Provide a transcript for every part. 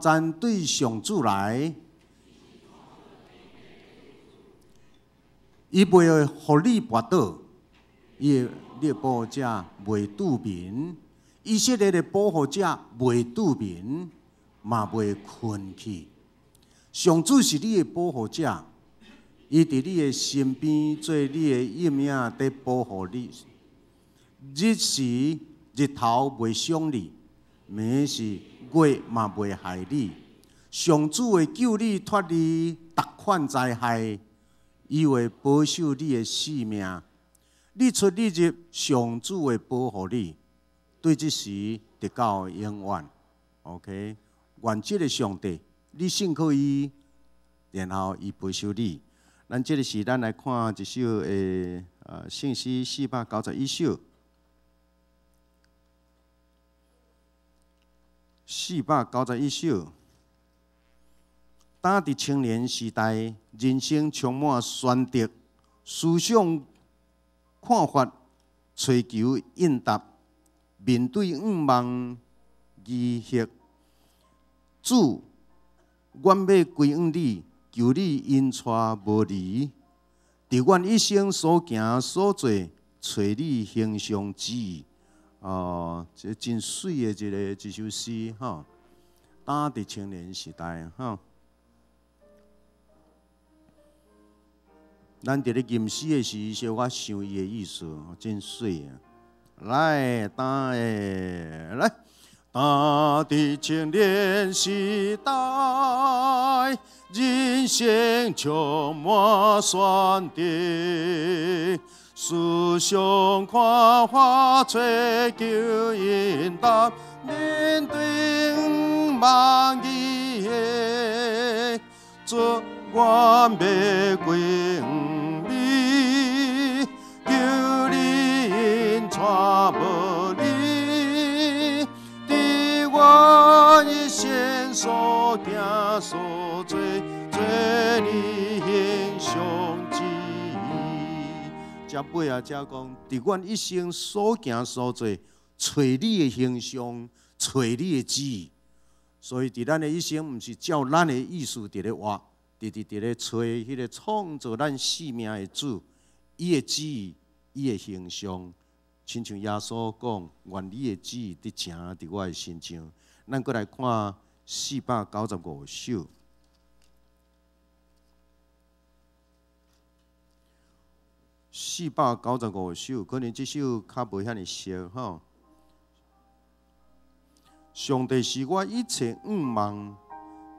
讚對上主來，伊袂會予你跋倒，伊的你的保護者袂拄眠，以色列的保護者袂拄眠，嘛袂睏去。上主是你的保護者，伊佇你的身邊做你的陰影，佇保護你。日時日頭袂傷你，暝時月嘛袂害你。上主會救你脫離逐款災害，伊會保守你的性命。你出你入，上主會保護你，對這時直到永遠。OK，願這个上帝，你信靠伊，然後伊保守你。咱這个時，咱來看一首的聖詩491首。491首。當佇青年時代，人生充滿選擇、思想、看法、追求應答，面對願望、疑惑，主，阮欲歸向你，求你引帶無離。佇阮一生所行所做，揣你形象旨意。哦，這真媠的一个一首詩吼。當佇青年時代吼。咱佇咧吟詩的時，小可想伊的意思，真媠啊！來，當的來，當佇青年時代，人生充滿選擇，思想看法追求應答，面對願望疑惑，主，阮欲歸向你，求你引帶無離，佇阮一生所行所做，做你形象旨意。這尾仔才講，佇阮一生所行所做，揣你的形象，揣你的旨意。所以，佇咱的一生，毋是照咱的意思佇咧活。直直佇咧揣彼个創造咱生命的主，伊的旨意，伊的形象，親像耶穌講：願你的旨意得成佇我的身上。咱閣來看495首。495首，可能這首較無遐爾熟吼。上帝是我一切願望，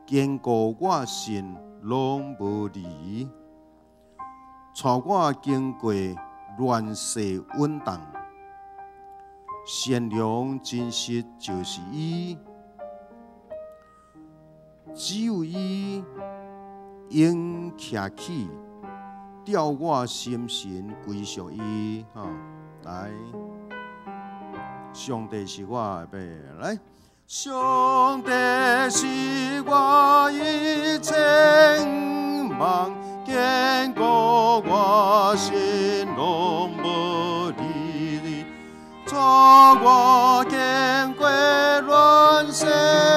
堅固我心，攏無離，帶我經過亂世穩當，善良真實就是伊，只有伊永徛起，吊我心神歸屬伊。吼，來，上帝是我的來。上帝是我一切願望，堅固我心攏無離，帶我經過亂世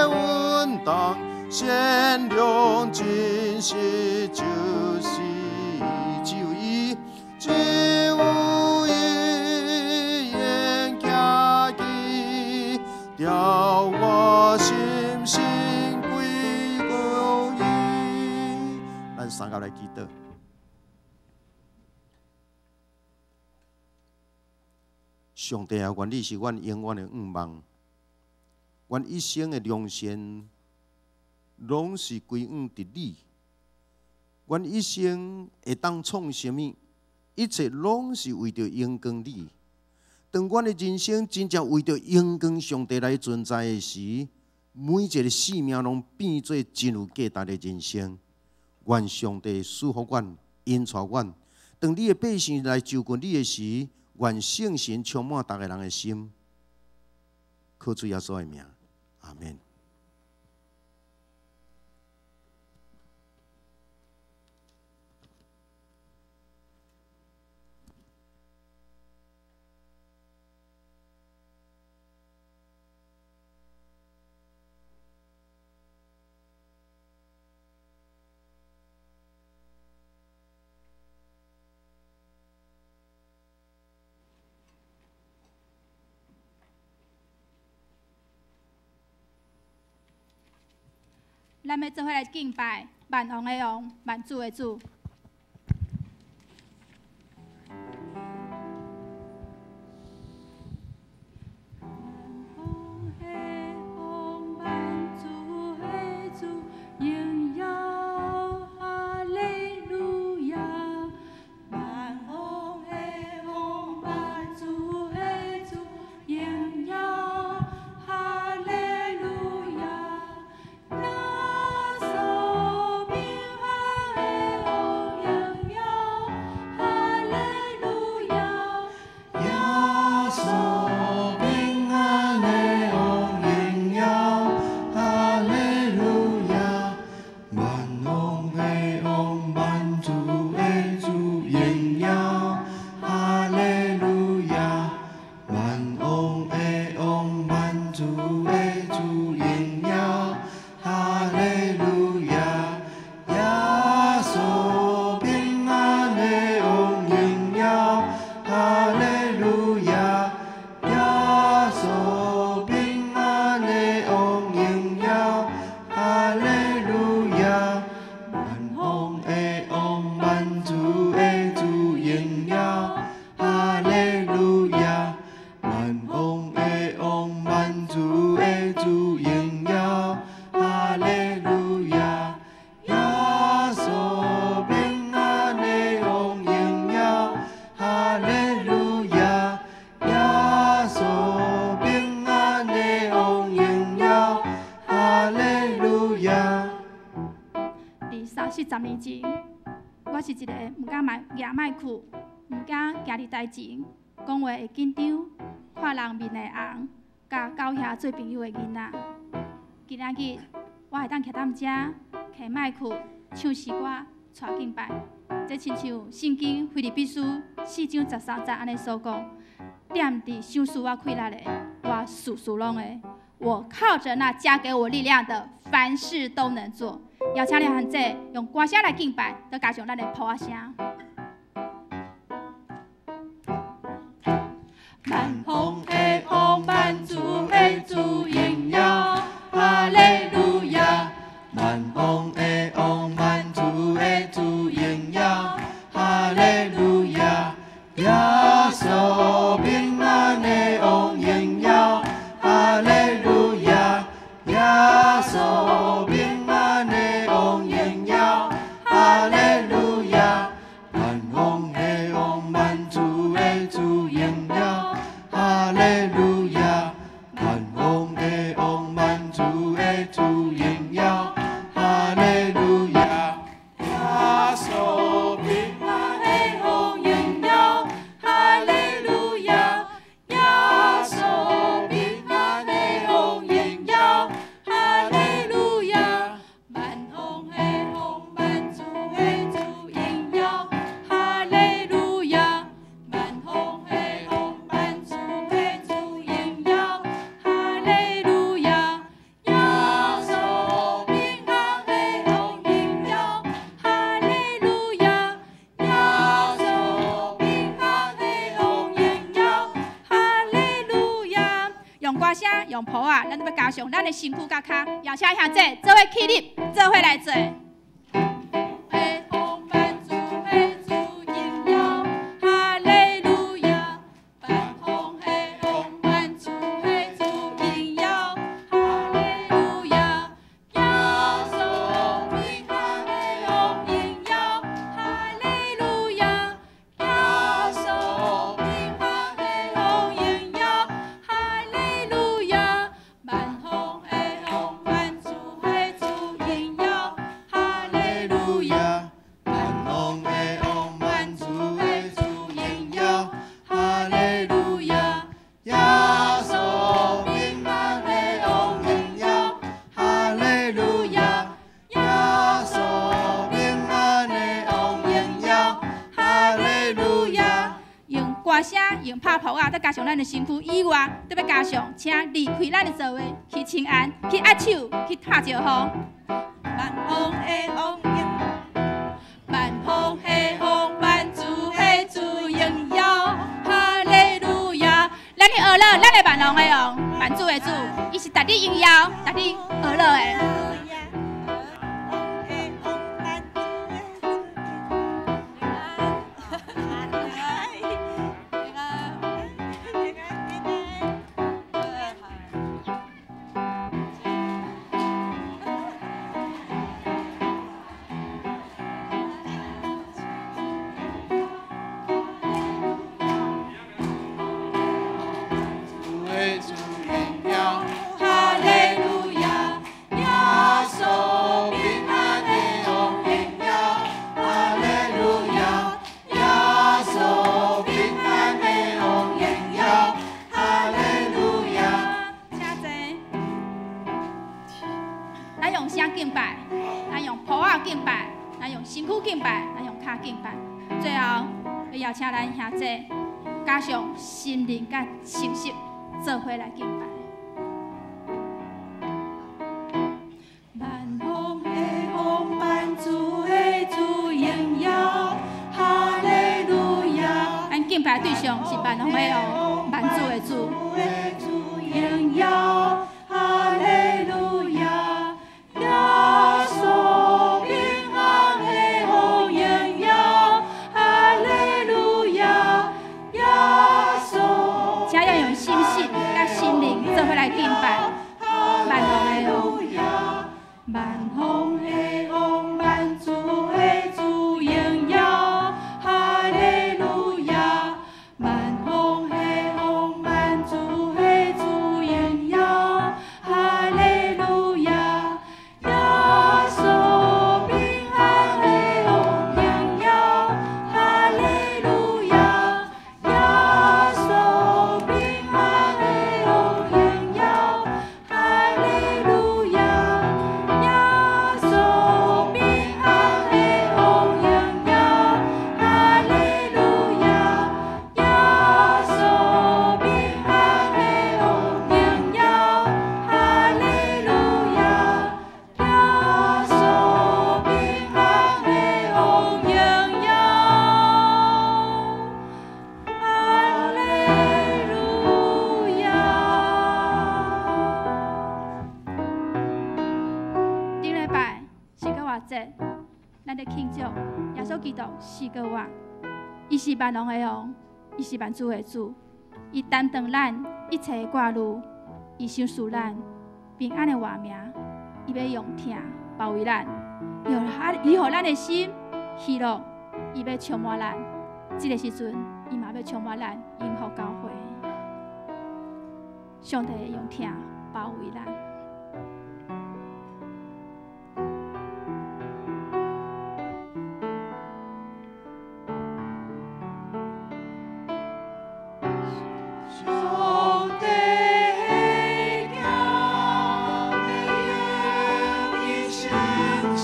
穩當，善良真實就是伊，只有伊，只有伊永徛起，吊我心神歸予伊。咱三个來祈禱。上帝啊，願你是阮永遠的願望，阮一生的良善，攏是歸向佇你。阮一生會當創啥物，一切攏是為著榮光你。當阮的人生真正為著榮光上帝來存在的時，每一个生命攏變做真有價值的人生。願上帝賜福阮，引帶阮。當你的百姓來就近你的時，願聖神充滿逐个人的心。靠主耶穌的名，阿們。咱欲做伙來敬拜萬王的王，萬主的主。40年前，我是一个毋敢舉麥克，毋敢徛佇台前講話會緊張，看人面會紅，佮狗兄做朋友的囡仔。今仔日我會當徛佇遮，提麥克唱詩歌，帶敬拜。這親像聖經腓立比書4章13節按呢所講：踮佇賞賜我氣力的，我事事攏會。我靠著那加給我力量的，凡事都能做。邀請兩兄弟用歌聲來敬拜，閣加上咱的噗仔聲。萬王的王，萬主的主，榮耀，哈利路亞！萬王的王，萬主的主，榮耀，哈利路亞！耶穌平安的王，榮耀，哈利路亞！耶穌平安的王，榮耀，哈利路亞！萬王的王，萬主的主，榮耀，哈利路亞！萬王的王，萬主的主，榮耀，哈利路亞！耶穌平安的王，榮耀，哈利路亞！耶穌平安的王，榮耀，哈利路亞！萬王的王，萬主的主，榮耀，哈利路亞！萬王的王，萬主的主，榮耀，哈利路亞！耶穌平安的王，榮耀，哈利路亞！耶穌平安的王，榮耀，哈利路亞！用歌聲，用噗仔，咱都欲加上咱的身軀佮跤，邀請兄弟做伙起立，做伙來做。的王，萬主的主，榮耀，哈利路亞！萬王的王，萬主的主，榮耀，哈利路亞！耶穌平安的王，榮耀，哈利路亞！耶穌平安的王，榮耀，哈利路亞！萬王的王，萬主的主，榮耀，哈利路亞！萬王的王，萬主的主，榮耀，哈利路亞！耶穌平安的王，榮耀，哈利路亞！耶穌平安的王，榮耀，哈利路亞！用歌聲，用拍噗仔，閣加上咱的身軀以外，閣欲加上，請離開咱的座位，去請安，去握手，去拍招呼。萬王的王，萬王的王，萬主的主，榮耀，哈利路亞！咱去學樂，咱的萬王的王，萬主的主，伊是值得榮耀，值得學樂的。敬拜，咱用抱仔敬拜，咱用身軀敬拜，咱用跤敬拜。最後，會邀請咱兄弟加上心靈佮誠實，做伙來敬拜。萬王的王，萬主的主，榮耀，哈利路亞。咱敬拜對象是萬王的王，萬主的主。榮耀，哈利路亞，耶穌平安的王，榮耀，哈利路亞，耶穌。請要用心實佮心靈做伙來敬拜萬王的王。萬王的王，萬主的主，榮耀，哈利路亞。萬王的王，萬主的主，榮耀，哈利路亞。耶穌平安的王，榮耀，哈利路亞。耶穌平安的王，榮耀，哈利路亞。耶穌平安的王，榮耀，哈利路亞。耶穌平安的王，榮耀，哈利路亞。耶穌平安的王，榮耀，哈利路亞。頂禮拜四個活節，咱咧慶祝耶穌基督四個活，伊是萬王的王，伊是萬主的主，伊擔當咱一切的掛慮，伊賞賜咱平安的活命，伊欲用疼包圍咱，伊予咱的心喜樂，伊欲充滿咱。這个時陣，伊嘛欲充滿咱，幸福教會。上帝會用疼包圍咱。上帝的囝會用伊身軀，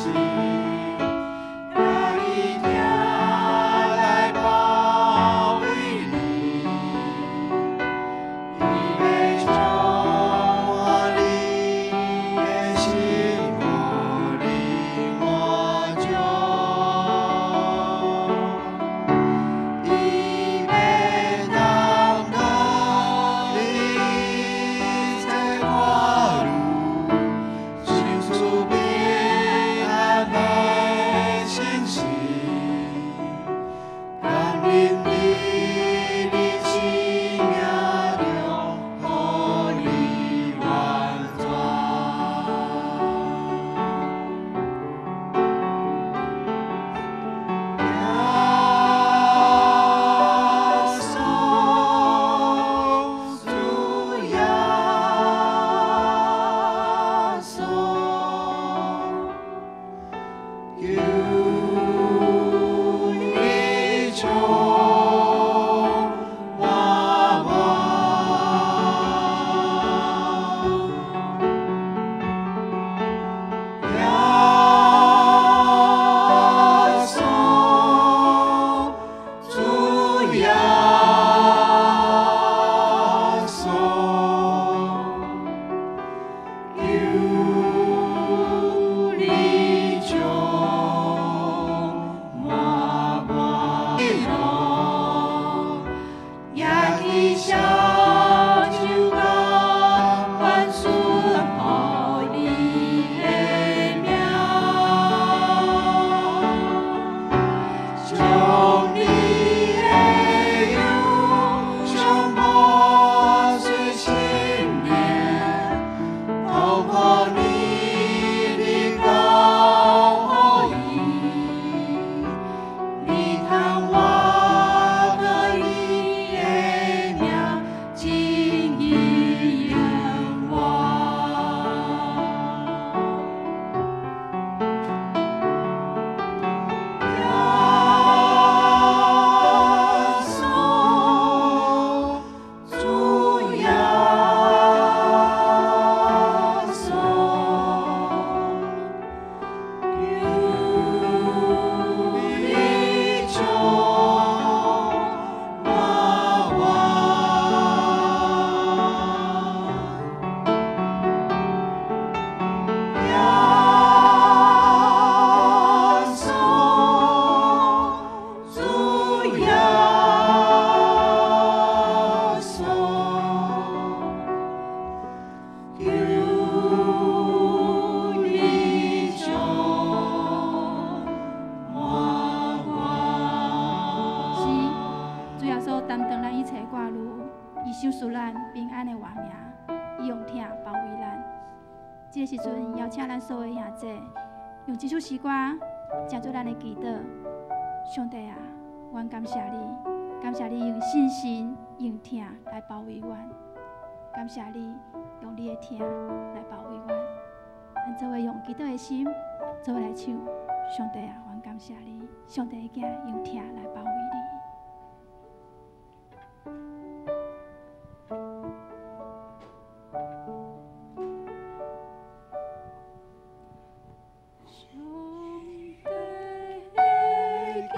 共伊疼來包圍你，伊欲充滿你。所有的兄弟，用這首詩歌，成做咱的祈禱。上帝啊，阮感謝你，感謝你用信心、用疼來包圍阮，感謝你用你的疼來包圍阮。咱做伙用祈禱的心，做伙來唱。上帝啊，阮感謝你，上帝的囝用疼來包圍你。上帝的囝。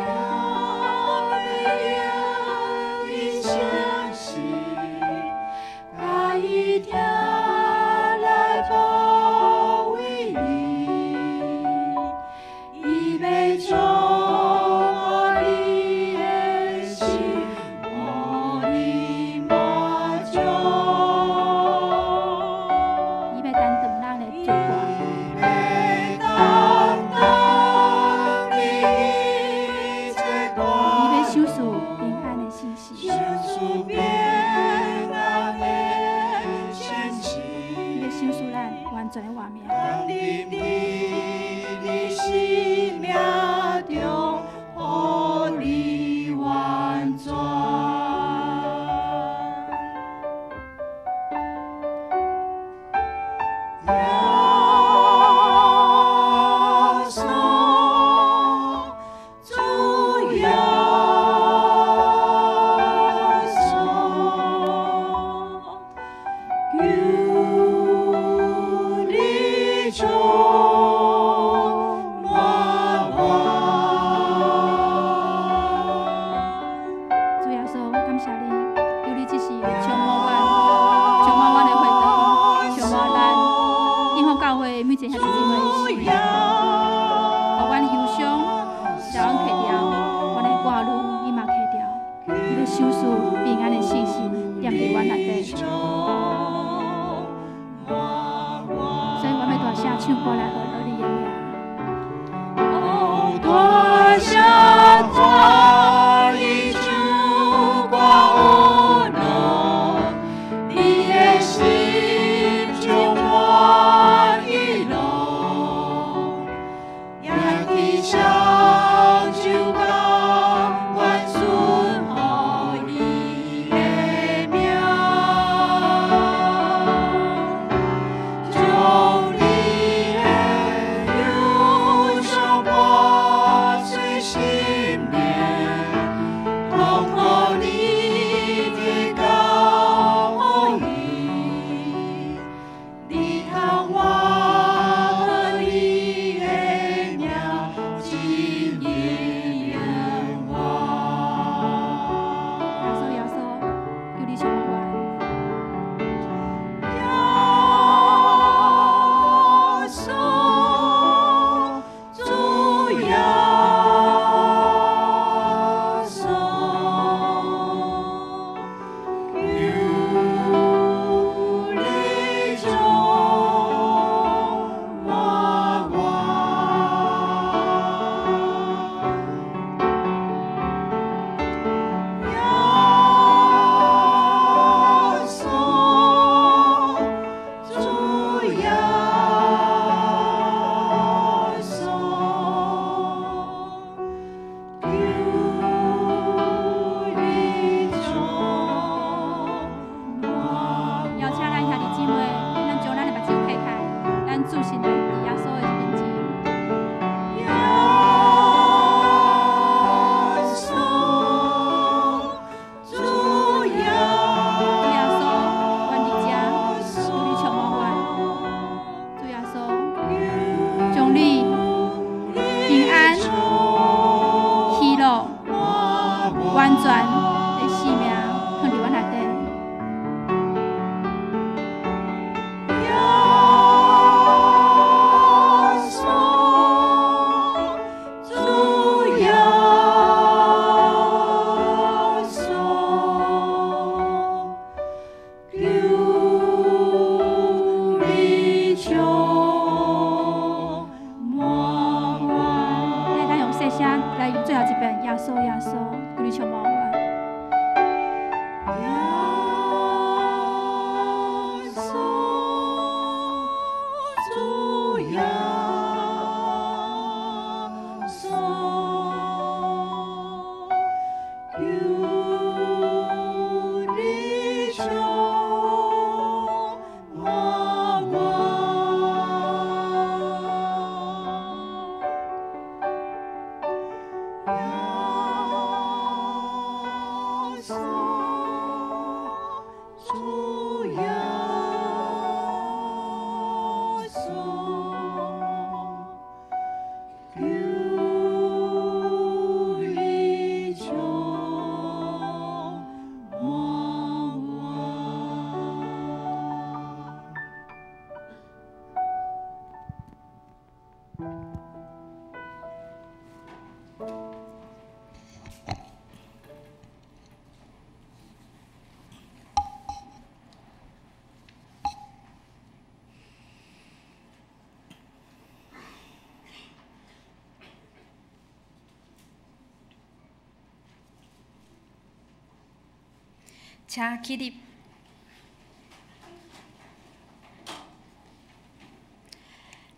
請起立。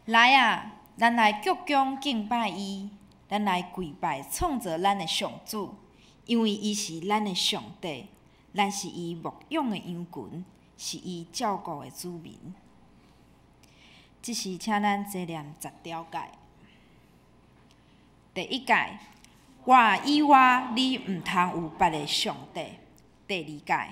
來啊，咱來鞠躬敬拜伊，咱來跪拜創造咱的上主，因為伊是咱的上帝，咱是伊牧養的羊群，是伊照顧的子民。這時，請咱齊念十條誡。第一誡，我以外你毋通有別个上帝。第二誡，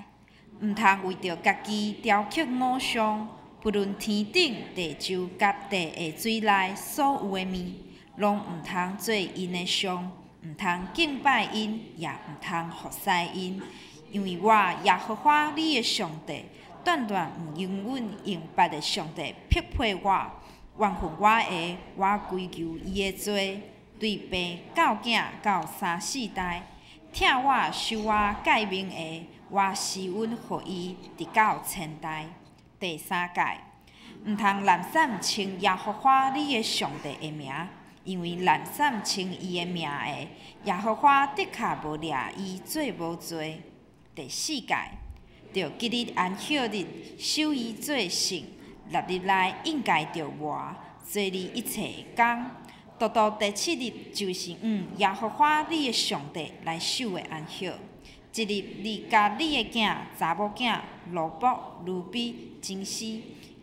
毋通為著家己雕刻偶像，不論天頂、地周佮地下水內所有的物，攏毋通做𪜶的像，毋通敬拜𪜶，也毋通服侍𪜶，因為我耶和華你的上帝，斷斷毋容允用別个上帝匹配我，怨恨我的，我追究伊的罪，對爸到囝到三四代；疼我守我誡命的，我施恩予伊，直到千代。第三誡，毋通濫散稱耶和華你的上帝的名，因為濫散稱伊的名的，耶和華的確無掠伊做無罪。第四誡，著吉日安息日，守伊做聖，六日內應該著活，做你一切的工。獨獨第七日就是按耶和華你的上帝來守的安息。這日你佮你的囝、查某囝、奴僕、奴婢、祭司，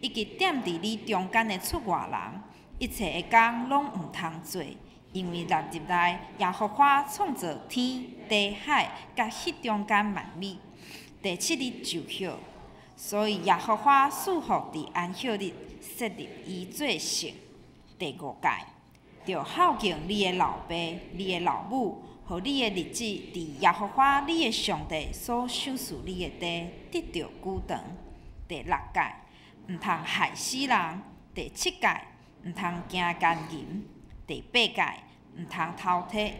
以及踮佇你中間的出外人，一切的工攏毋通做，因為六日內耶和華創造天地海佮彼中間萬物，第七日就歇，所以耶和華賜福佇安息日設立伊做聖。第五誡，著孝敬你的老爸、你的老母，予你的日子佇耶和華你的上帝所賞賜你的地得著久長。第六誡，毋通害死人。第七誡，毋通行姦淫。第八誡，毋通偷提。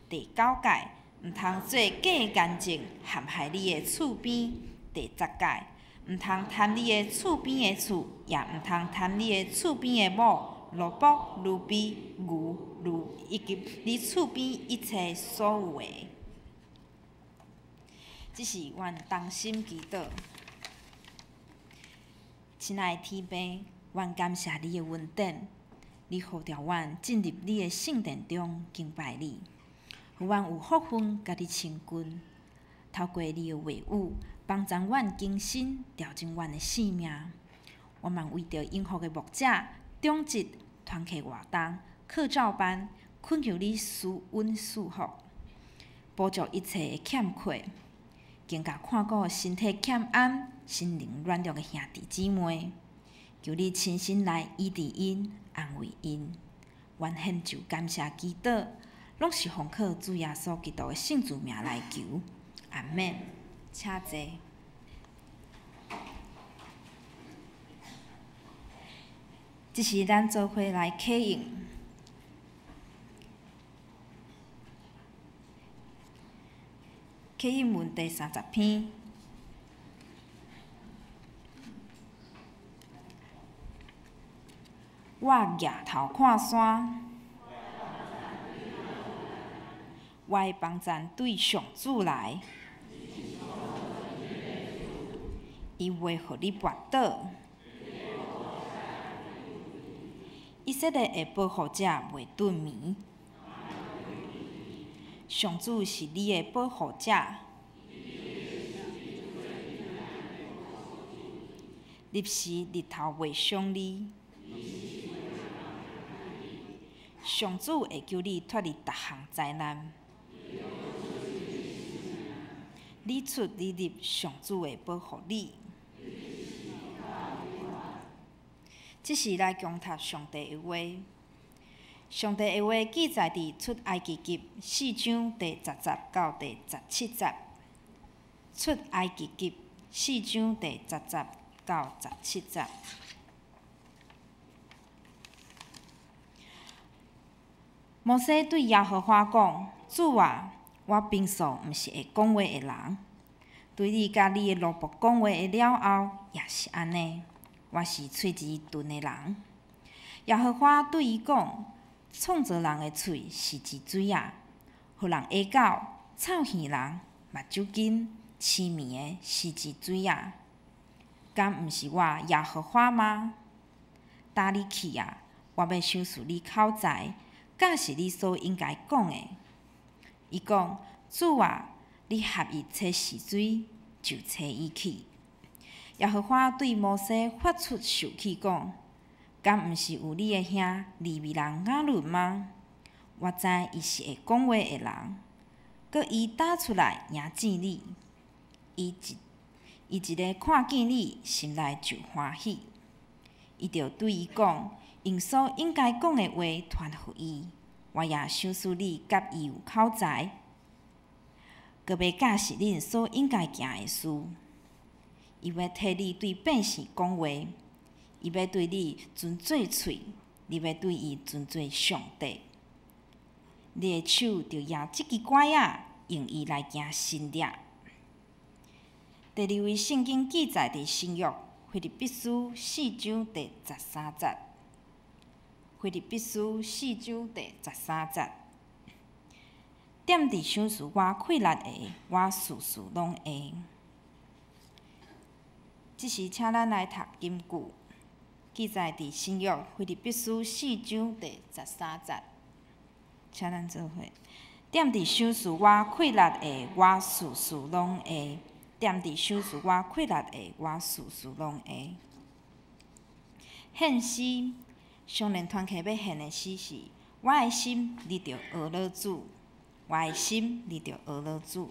第九誡，毋通做假見證陷害你的厝邊。第十誡，毋通貪你的厝邊的厝，也毋通貪你的厝邊的某、奴僕、奴婢、牛、驢，以及你厝邊一切所有的。這是阮同心祈禱。親愛的天父，阮感謝你的恩典，你呼召阮進入你的聖殿中敬拜你，予阮有福分佮你親近。透過你的話語，幫助阮更新調整阮的生命。我嘛為著永福的牧者、長執、團契活動、課照班，懇求你施恩賜福，補足一切的欠缺，更加看顧身體欠安、心靈軟弱的兄弟姊妹，求你親身來醫治𪜶、安慰𪜶。阮獻上感謝祈禱，攏是奉靠主耶穌基督的聖子名來求，阿們。請坐。這是咱做伙來啟應，啟應文第30篇。我舉頭看山，我的幫贊對上主來，伊袂予你跋倒。以色列的保護者袂頓眠。上主是你的保護者，日時日頭袂傷你。上主會救你脫離逐項災難。你出你入，上主會保護你。這是來誦讀上帝的話。上帝的話記載佇出埃及記四章第十節到第十七節。出埃及記四章第十節到十七節。摩西對耶和華講：主啊，我平素毋是會講話的人，對你佮你的奴僕講話的了後，也是按呢。我是喙舌鈍的人。耶和華對伊講：創造人的喙是一嘴仔，予人下狗、臭耳人、目睭筋、揤物的是一水仔，敢毋是我耶和华吗？打你去啊！我欲赏赐你口才，教示你所应该讲的。伊讲：主啊，你合意差时水，就差伊去。耶和华对摩西发出受气讲：敢毋是有你的兄利未人亚伦吗？我知伊是会讲话的人，阁伊打出来迎见你，伊一个看见你，心内就欢喜。伊就对伊讲：用所应该讲的话传予伊，我也赏赐你佮伊有口才，阁欲教示恁所应该行的事。伊欲替你对百姓讲话，伊欲对你尊做喙，你欲对伊尊做上帝。你的手著攑这支拐仔，用伊来行神迹。第二位圣经记载伫新约腓立比书四章第十三节。腓立比书四章第十三节，踮伫赏赐我气力的，我事事拢会。这时，请咱来读金句，记载伫新约腓立比书四章第十三节。请咱做伙，踮伫赏赐我气力的，我事事拢会。踮伫赏赐我气力的，我事事拢会。献诗，少年团契欲献的诗是：我的心，你著学乐主；我的心，你著学乐主。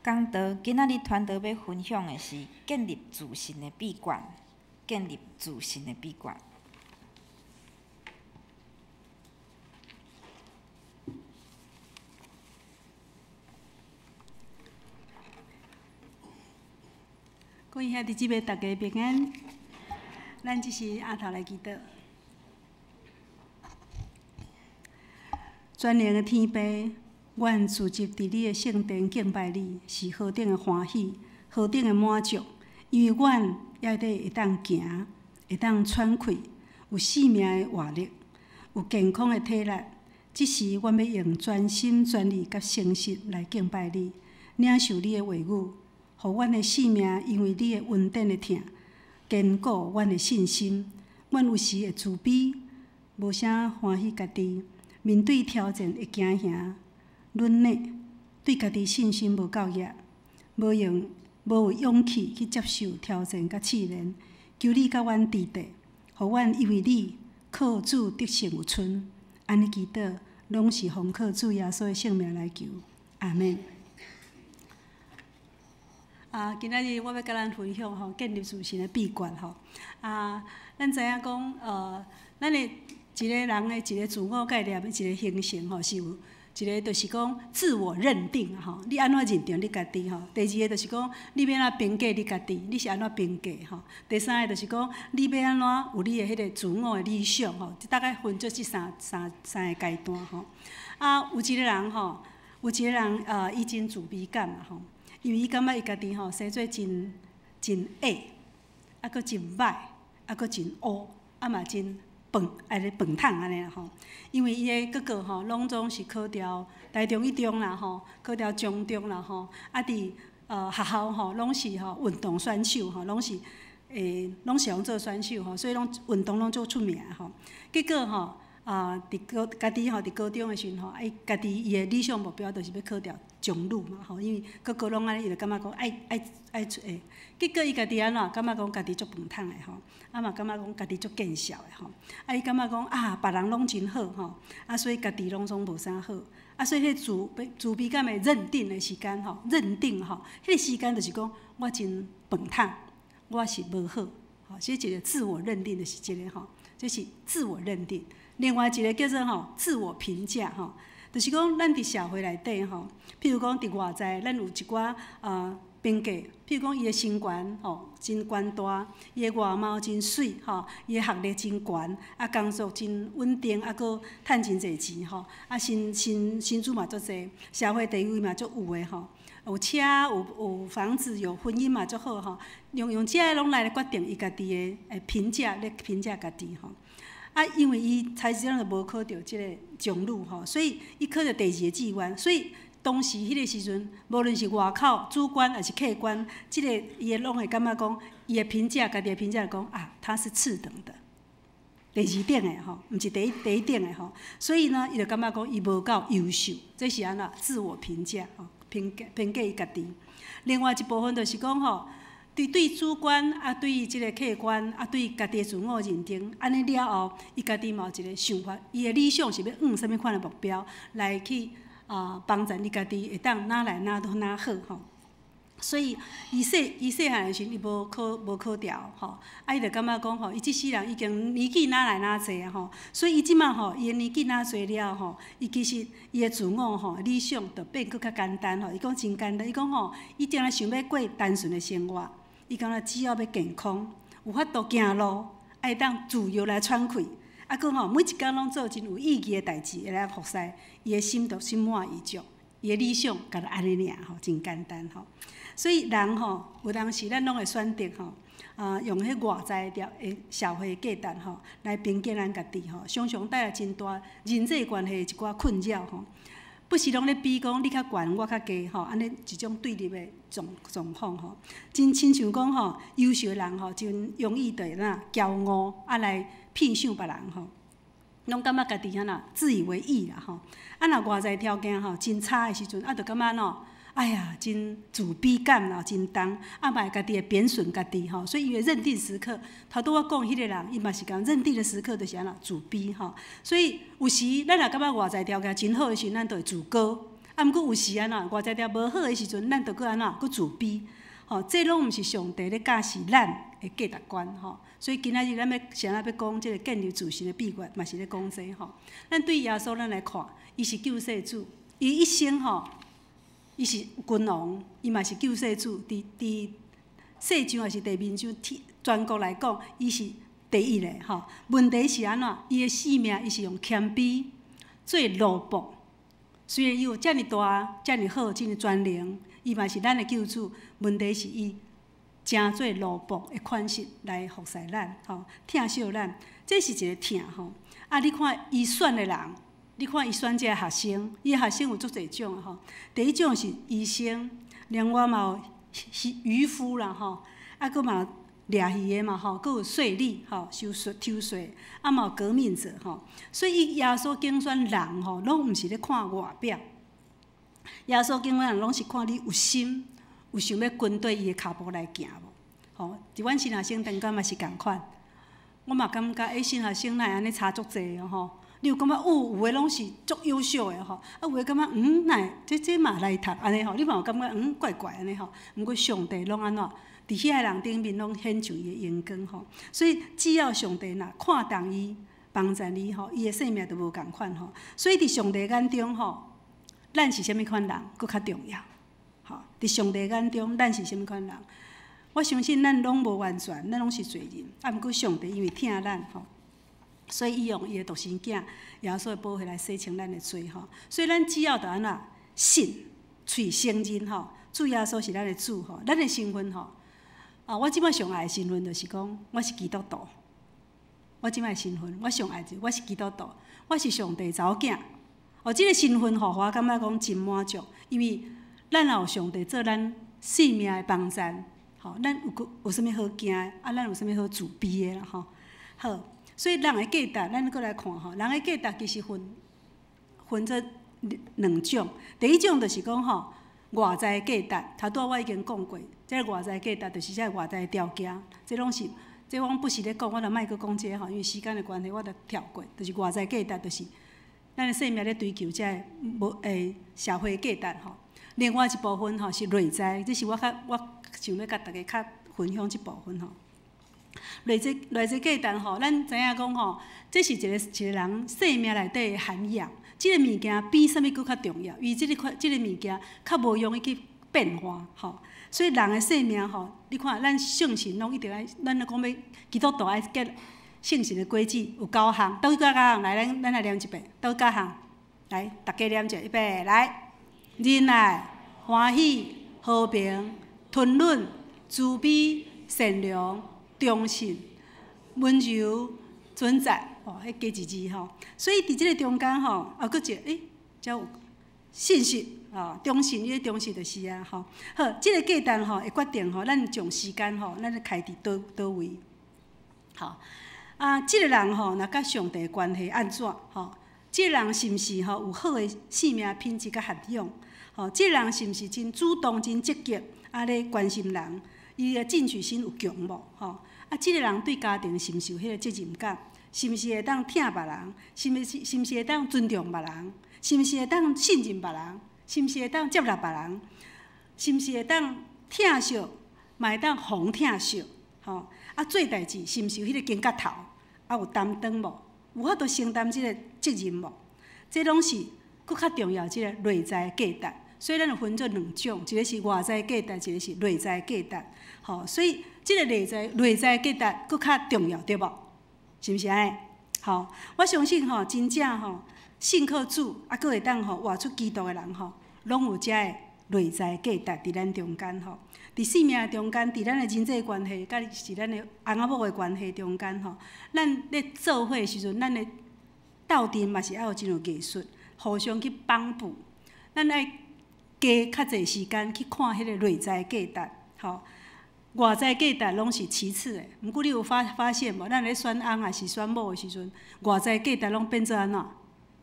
讲道，今仔日传道欲分享的是建立自信的秘诀。建立自信的秘诀。各位兄弟姊妹，大家平安。咱这时阿头来祈祷。全能的天父，阮聚集佇你的聖殿敬拜你，是何等的歡喜，何等的滿足，因為阮猶閣會當行，會當喘氣，有生命的活力，有健康的體力。這時，阮欲用全心全意佮誠實來敬拜你，領受你的話語，予阮的生命因為你的恩典的疼，堅固阮的信心。阮有時會自卑，無啥歡喜家己，面對挑戰會驚嚇、軟弱，對家己信心無夠額，無有勇氣去接受挑戰佮試煉。求你佮阮佇底，予阮因為你靠主得勝有剩。按呢祈禱，攏是奉靠主耶穌的聖名來求，阿們。啊，今仔日我欲佮咱分享吼，建立自信的秘訣吼。啊，咱知影講，咱的一个人的一個自我概念的一個形成吼，是有一個就是講自我認定吼，你按怎認定你家己吼？第二个就是講你欲按怎評價你家己，你是按怎評價吼？第三個就是講你欲按怎有你的彼個自我的理想吼？大概分做這三個階段吼。啊，有一個人吼，有一個人伊真自卑感啦吼，因為伊感覺伊家己吼生做真真矮，啊，閣真䆀，啊，閣真烏，啊嘛真笨，愛咧笨桶按呢啦吼。因為伊的哥哥吼，攏總是考著台中一中啦吼，考著彰中啦吼，啊佇學校吼，攏是吼運動選手吼，攏是予做選手吼，所以攏運動攏足出名吼。結果吼，啊，佇高家己吼，佇高中的時陣吼，伊家己伊的理想目標就是欲考著彰女嘛吼，因為哥哥攏按呢，伊就感覺講愛愛愛出會。結果伊家己按怎，感覺講家己足笨桶的吼，啊嘛感覺講家己足見笑的吼，啊伊感覺講啊，別人攏真好吼，啊所以家己攏總無啥好，啊所以彼自卑感的認定的時間吼，認定吼，彼個時間就是講我真笨桶，我是無好，吼，這一個自我認定就是這個吼，這是自我認定。另外一個叫做吼自我評價吼，就是講咱佇社會內底吼，譬如講佇外在，咱有一寡評價，譬如講伊的身懸吼真懸大，伊的外貌真媠吼，伊的學歷真懸，啊工作真穩定，啊閣趁真濟錢吼，啊薪資嘛足濟，社會地位嘛足有的吼，有車有房子有婚姻嘛足好吼，用這个攏來決定伊家己的評價，咧評價家己吼。啊，因為伊開始就無考著這個彰女吼，所以伊考著第二个志願，所以當時彼個時陣，無論是外口主觀抑是客觀，這個伊會攏會感覺講，伊的評價，家己的評價講啊，他是次等的，第二等的吼，毋是第一等的吼，所以呢，伊就感覺講伊無夠優秀，這是按怎自我評價吼，評價伊家己。另外一部分就是講吼，對主觀啊，對這個客觀啊，對家己的自我認定，按呢了後，伊家己嘛有一個想法，伊的理想是欲往啥物款的目標來去啊幫助伊家己會當哪來哪哪好吼。所以伊細漢的時陣，伊無考著吼，啊伊就感覺講吼，伊這世人已經年紀哪來哪濟啊吼，所以伊這馬吼，伊的年紀哪濟了吼，伊其實伊的自我吼理想就變閣較簡單吼，伊講真簡單，伊講吼，伊定定想欲過單純的生活。伊感覺只要欲健康，有法度行路，會當自由來喘氣，啊，閣吼每一工攏做真有意義的代誌，會來服侍，伊的心就心滿意足。伊的理想敢若按呢爾吼，真簡單吼。所以人吼，有當時咱攏會選擇吼，啊，用彼外在的社會價值吼來評價咱家己吼，常常帶來真大人際關係的一寡困擾吼。不時攏咧比講你較懸，我較低吼，按呢一種對立的狀況吼，真親像講吼，優秀的人吼，真容易就會哪驕傲，啊來騙賞別人吼，攏感覺家己按怎自以為義啦吼。啊，若外在條件吼真差的時陣，啊，就感覺喏，哎呀，真自卑感啦，真重，啊嘛會家己會貶損家己吼。所以伊的認定時刻，頭拄我講彼個人，伊嘛是共認定的時刻，就是按怎自卑吼。所以有時咱若感覺外在條件真好的時陣，咱就會自高；啊，毋過有時按怎外在條無好的時陣，咱就閣按怎閣自卑。吼，這攏毋是上帝咧教示咱的價值觀吼。所以今仔日咱欲先仔欲講這個建立自信的秘訣，嘛是咧講這吼。咱對耶穌咱來看，伊是救世主，伊一生吼，伊是君王，伊嘛是救世主。佇世上抑是地面上，全國來講，伊是第一个吼。問題是按怎？伊的生命，伊是用謙卑做奴僕。雖然伊有遮爾大、遮爾好、遮爾全能，伊嘛是咱的救主。問題是伊成做奴僕的款式來服侍咱，吼，疼惜咱，這是一個疼吼。啊，你看伊選的人，你看伊選這个學生，伊學生有足濟種吼。第一種是醫生，另外嘛有漁夫啦吼，啊，閣嘛掠魚的嘛吼，閣有稅吏吼，收稅抽稅，啊嘛有革命者吼。所以伊耶穌揀選人吼，攏毋是咧看外表。耶穌揀選人，攏是看你有心，有想欲跟綴伊的跤步來行無？吼，佇阮新學生中間嘛是仝款，我嘛感覺欸，新學生哪會按呢差足濟的吼？你有感覺有，有的攏是足優秀的吼，啊有的感覺嗯，哪會這嘛來讀按呢吼？你嘛有感覺嗯怪怪按呢吼？毋過上帝攏按怎？佇遐個人頂面攏顯出伊的榮光吼。所以只要上帝若看重伊、幫助伊吼，伊的生命就無仝款吼。所以佇上帝眼中吼，咱是啥物款人，閣較重要。吼，佇上帝眼中，咱是啥物款人？我相信咱攏無完全，咱攏是罪人。啊，毋過上帝因為疼咱吼，所以伊用伊的獨生囝耶穌的寶血來洗清咱的罪吼。所以咱只要著按怎信、喙承認吼，主耶穌是咱的主吼，咱的身份吼。啊，我這擺上愛的身份就是講，我是基督徒。我這擺的身份，我上愛就我是基督徒，我是上帝查某囝。哦，這個身份吼，我感覺講真滿足，因為咱若有上帝做咱性命的幫贊，吼，咱有閣有啥物好驚的？啊，咱有啥物好自卑的啦？吼，好，所以人的價值，咱閣來看吼，人的價值其實分做兩種。第一種就是講吼，外在的價值，頭拄仔我已經講過，這個外在價值就是這個外在的條件，這攏是，這我不時咧講，我就莫閣講這個吼，因為時間的關係，我就跳過。就是外在價值，就是咱的生命咧追求這个無社會價值吼。另外一部分吼是內在，這是我較我想欲共大家較分享這部分吼。內在價值吼，咱知影講吼，這是一個一個人生命內底的涵養。這個物件比啥物閣較重要，因為這個款這個物件較無容易去變化吼。所以人的生命吼，你看咱聖神攏一定愛，咱咧講欲基督徒愛結聖神的果子有九項，佗幾項來，咱來念一遍，佗幾項？來，大家念者，預備，來，仁愛、歡喜、和平、吞忍、慈悲、善良、忠信、溫柔、准則，哦，彼加一字吼。所以佇這个中間吼，啊，閣一个，欸，遮有信實，啊，忠信，伊个忠實就是啊，吼。好，這个價值吼會決定吼，咱將時間吼，咱咧開佇佗佗位。好，啊，這个人吼，若佮上帝關係按怎？吼，這个人是毋是吼有好的生命品質佮涵養？吼，這個人是毋是真主動、真積極，啊咧關心人？伊的進取心有強無？吼，啊，這個人對家庭是毋是有彼個責任感？是毋是會當疼別人？是毋是會當尊重別人？是毋是會當信任別人？是毋是會當接納別人？是毋是會當疼惜，嘛會當予人疼惜？吼，啊，做代誌是毋是有彼個肩胛頭？啊，有擔當無？有法度承擔這個責任無？這攏是閣較重要，這個內在價值。所以咱有分做兩種，一個是外在價值，一個是內在價值。吼，所以這個內在價值閣較重要，對無？是毋是按呢？吼，我相信吼，真正吼信靠主，啊，閣會當吼活出基督的人吼，攏有這个內在價值佇咱中間吼。佇生命中間，佇咱的人際關係，佮是咱的翁仔某的關係中間吼，咱咧做伙的時陣，咱的鬥陣嘛是愛有真有藝術，互相去幫補。咱愛加較濟時間去看彼个內在價值，吼，外在價值攏是其次的。毋過你有發現無？咱咧選翁抑是選某的時陣，外在價值攏變做按怎？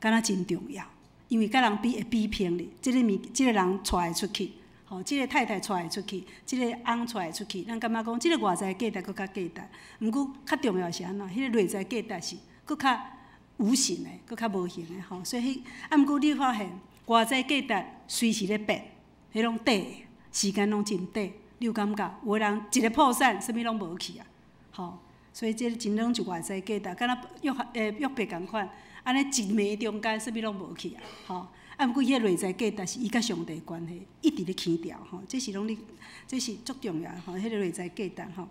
敢若真重要，因為佮人比會比拼咧，這個物，這個人娶會出去，吼，這個太太娶會出去，這個翁娶會出去，咱感覺講這個外在價值閣較價值。毋過較重要是按怎？彼個內在價值是閣較無形的，閣較無形的吼。所以彼，啊，毋過你發現外在價值隨時咧變，彼攏短的，時間攏真短。你有感覺？有的人一个破產，啥物攏無去啊，吼。所以這真攏是外在價值，敢若約伯仝款，按呢一暝中間，啥物攏無去啊，吼。啊，毋過彼个內在價值是伊佮上帝關係，一直咧起調吼，這是攏咧，這是足重要吼，彼个內在價值吼。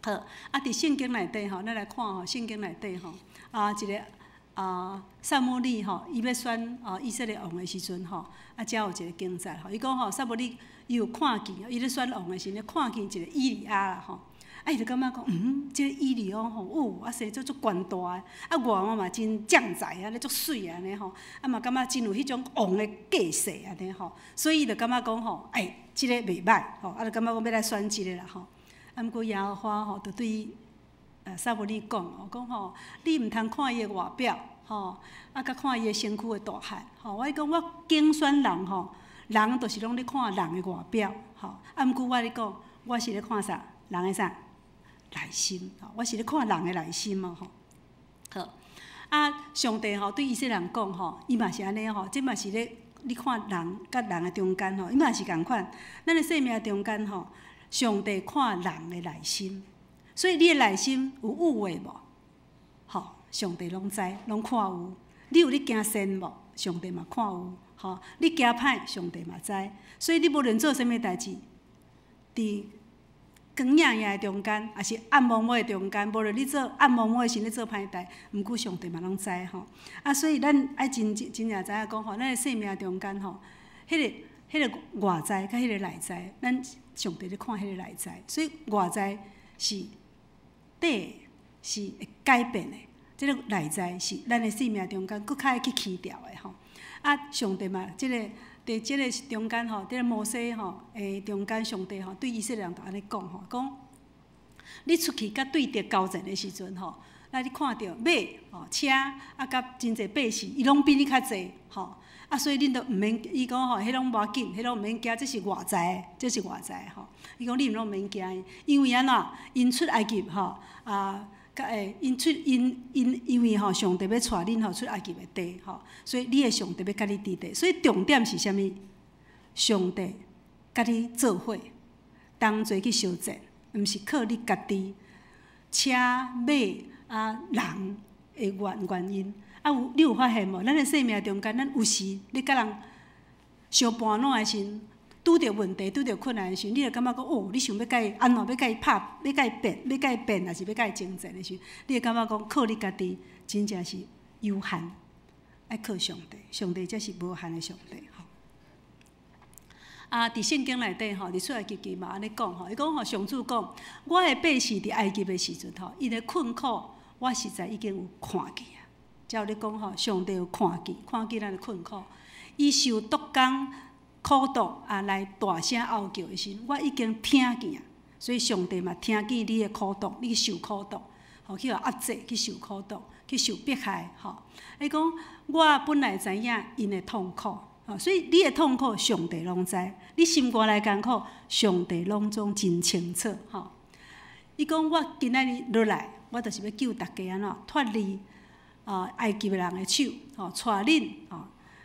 好，啊，佇聖經內底吼，咱來看吼，聖經內底吼，啊，一个啊，撒母耳吼，伊欲選啊以色列王的時陣吼，啊，遮有一個記載吼，伊講吼，撒母耳伊有看見，伊咧選王的時陣，看見一個以利押啦吼，啊，伊就感覺講，嗯，這個以利押吼，哦，啊，生做足懸大的，啊，外貌嘛真將才按呢，足媠按呢吼，啊嘛感覺真有彼種王的架勢按呢吼，所以伊就感覺講吼，欸，這個袂䆀吼，啊，就感覺講欲來選這個啦吼，啊，毋過耶和華吼，就對撒母耳講哦，講吼，你毋通看伊的外表，吼，啊，佮看伊的身軀的大漢，吼，我講我揀選人吼，人就是攏咧看人的外表，吼，啊，毋過我咧講，我是咧看啥？人的啥？內心，吼，我是咧看人的內心哦，吼。好，啊，上帝吼對以色列人講吼，伊嘛是按呢吼，這嘛是咧，你看人佮人的中間吼，伊嘛是仝款，咱的生命中間吼，上帝看人的內心。所以你的內心有誤會無？吼，上帝攏知，攏看有。你有咧行善無？上帝嘛看有。吼，你行歹，上帝嘛知。所以你無論做啥物代誌，佇光影影的中間，抑是暗暛暛的中間，無論你做暗暛暛的時，你做歹代，毋過上帝嘛攏知吼。啊，所以咱愛真真正知影講吼，咱的生命中間吼，彼個外在佮彼個內在，咱上帝咧看彼個內在，所以外在是短是會改變的，這個內在是咱的生命中間閣較會去起調的吼。啊，上帝嘛，這個佇這個中間吼，這個摩西吼，中間上帝吼對以色列人就按呢講吼，講你出去佮對敵交戰的時陣吼，那你看著馬吼車啊，佮真濟百姓，伊攏比你較濟吼。啊，所以恁都毋免，伊講吼，彼攏無要緊，彼攏毋免驚，這是外在的，這是外在的吼。伊講你毋攏免驚，因為按怎，𪜶出埃及吼，啊，佮會𪜶出𪜶𪜶，因為吼上帝欲帶恁吼出埃及的地吼，所以你的上帝欲佮你佇佇。所以重點是啥物？上帝佮你做伙，同齊去相戰，毋是靠你家己車馬啊人的原因。啊有，你有發現無？咱的生命中間，咱有時咧佮人相盤撋的時，拄著問題、拄著困難的時，你就感覺講哦，你想欲佮伊按怎，欲佮伊拍，欲佮伊辯，欲佮伊辯，抑是欲佮伊爭戰的時，你會感覺講靠你家己真正是有限，愛靠上帝，上帝才是無限的上帝吼。啊，佇聖經內底吼，佇出埃及記嘛按呢講吼，伊講吼上主講，我的百姓佇埃及的時陣吼，𪜶的困苦，我實在已經有看見啊。才有咧講吼，上帝有看見，看見咱的困苦，伊受督工苦毒啊，來大聲哀叫的時，我已經聽見啊。所以上帝嘛聽見你的苦毒，你去受苦毒，吼去予壓制，去受苦毒，去受迫害，吼。伊講我本來知影𪜶的痛苦，吼，所以你的痛苦上帝攏知，你心肝內艱苦，上帝攏總真清楚，吼。伊講我今仔日落來，我就是欲救大家按怎脫離啊埃及的人的手，吼，帶恁吼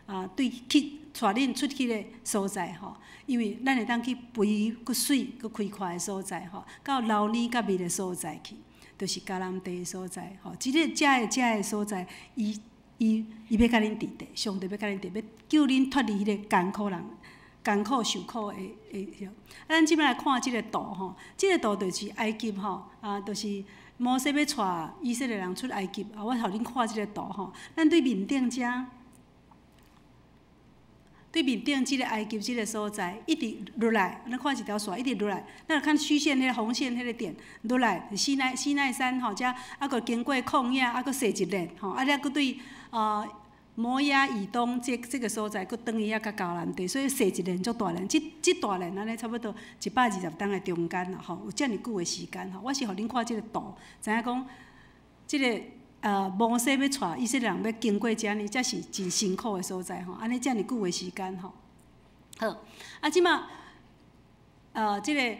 啊對去帶恁出去的所在，吼，因為咱會當去肥閣媠閣開闊的所在，吼，到流奶佮蜜的所在去，就是迦南地的所在，吼，這个遮的遮的所在，伊伊伊欲佮恁佇佇，上帝欲佮恁佇，欲救恁脫離彼个艱苦人、艱苦受苦的的。啊，咱這擺來看這个圖吼，這个圖就是埃及吼，啊，就是摩西欲帶以色列人出埃及，啊，我予恁看這个圖吼，咱對面頂遮，對面頂這个埃及這个所在，一直落來，咱看一條線一直落來，咱看虛線彼个紅線彼个點落來，西奈西奈山吼，遮啊閣經過曠野，啊閣踅一輪吼，啊了閣對摩押以東這這个所在，閣轉去遐較迦南地，所以踅一輪足大輪，這這大輪按呢差不多120冬的中間啦吼，有遮爾久的時間吼。我是予恁看這个圖，知影講這个摩西欲帶以色列人欲經過遮呢，這是真辛苦的所在吼。按呢遮爾久的時間吼。好，啊，這馬這个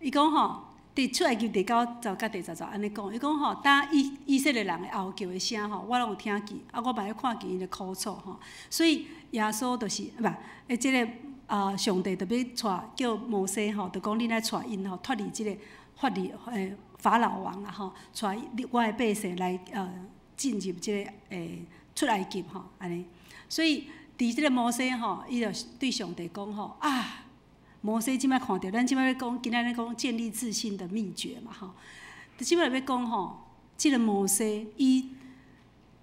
伊講吼，佇出埃及第九節佮第十節按呢講，伊講吼，當以以色列人的哀叫的聲吼，我攏有聽見，啊，我嘛有看見𪜶的苦楚吼。所以耶穌就是毋，這个啊，上帝就欲帶叫摩西吼，就講恁愛帶𪜶吼脫離這个法利法老王啦吼，帶我的百姓來進入這个出埃及吼按呢。所以佇這个摩西吼，伊就對上帝講吼啊。摩西這擺看著，咱這擺欲講，今仔日講建立自信的秘訣嘛吼。這擺欲講吼，這个摩西伊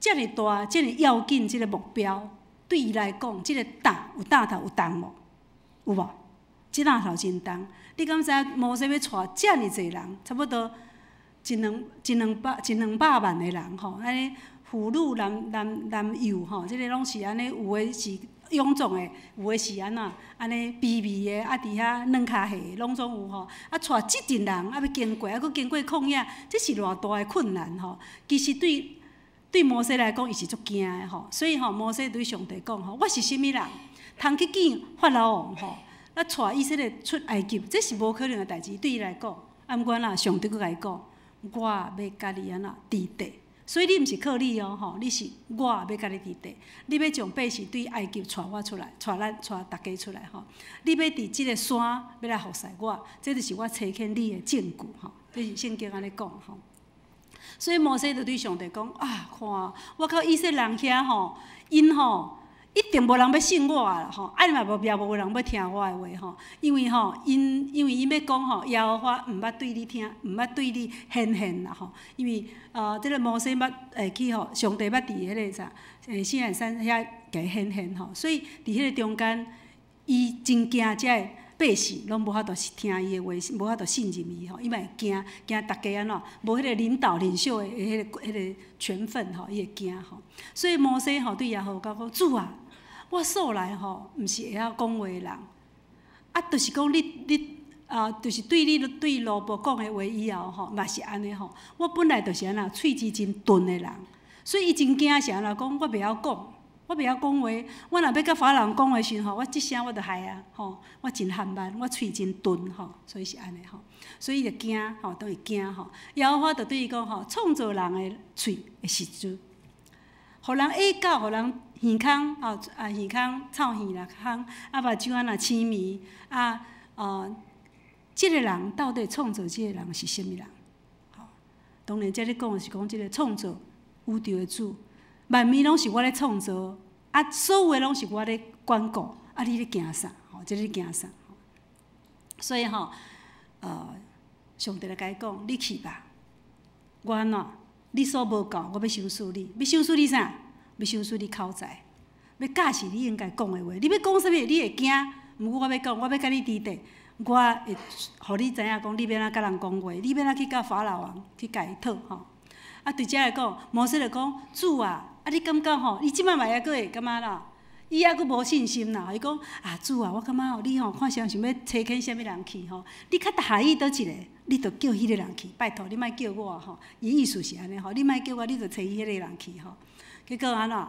遮爾大、遮爾要緊，這个目標對伊來講，這个擔有擔頭有重無？有無？這擔頭真重。你敢知影摩西欲帶遮爾濟人，差不多一兩一兩百一兩百萬的人吼，按呢婦女男男男幼吼，這个攏是按呢，有的是臃腫的，有的是按怎按呢卑微的，啊佇遐軟跤下攏總有吼。啊，帶這陣人啊欲經過，啊閣經過曠野，這是偌大的困難吼。其實對摩西來講，伊是足驚的吼。所以吼，摩西對上帝講吼：我是啥物人，通去見法老王吼？啊，帶以色列出埃及，這是無可能的代誌。對伊來講，啊，毋過啦，上帝閣共伊講：我欲共你按怎佇底，所以你毋是靠你哦，吼，你是我欲共你佇底。你欲將百姓對埃及帶我出來，帶咱帶大家出來吼。你欲佇這个山欲來服侍我，這就是我差遣你的證據吼。這是聖經按呢講吼。所以摩西就對上帝講：啊，看我到以色列人遐吼，𪜶吼一定無人欲信我啦吼，啊嘛無也無人欲聽我的話吼，因為吼，𪜶因為𪜶欲講吼，耶和華毋捌對你聽，毋捌對你顯現啦吼，因為這个摩西捌會去吼，上帝捌佇彼个啥，西奈山遐共伊顯現吼，所以佇彼个中間，伊真驚遮个百姓攏無法度聽伊的話，無法度信任伊吼，伊嘛會驚，驚大家按怎，無彼個領導領袖的彼個權分吼，伊會驚吼。所以摩西吼對耶和華講：主啊，我素來吼毋是會曉講話的人，啊，就是講你啊，就是對你對奴僕講的話以後吼，嘛是按呢吼。我本來就是按怎喙舌真鈍的人，所以伊真驚是按怎講，我袂曉講。我袂曉講話，我若欲共法老王講話時吼，我這聲我就害啊，吼，我真含慢，我喙真鈍吼，所以是按呢吼，所以伊就驚吼，都會驚吼。耶和華就對伊講吼，創造人的喙的時陣，予人耳狗，予人耳空，吼啊耳空臭耳啦空，啊目睭啊若青盲啊，這个人到底創造這个人是啥物人？吼，當然這裡講的是講這个創造宇宙的主。萬物攏是我咧創造，啊，所有的攏是我咧管顧，啊，你咧驚啥？吼，這你驚啥？所以吼，上帝來共伊講，你去吧，我按怎？你所無夠，我欲賞賜你，欲賞賜你啥？欲賞賜你口才，欲教示你應該講的話。你欲講啥物？你會驚？毋過我欲講，我欲共你佇底，我會予你知影講，你欲按怎共人講話，你欲按怎去共法老王去共伊討吼。啊，對遮來講，摩西就講，主啊！啊！你感覺吼，伊這擺嘛猶閣會感覺啦，伊猶閣無信心啦。伊講啊，主啊，我感覺吼，你吼看想想欲差遣啥物人去吼，你較合意佗一个，你就叫彼个人去，拜託你莫叫我吼。伊意思是按呢吼，你莫叫我，你就差彼个人去吼。結果按怎？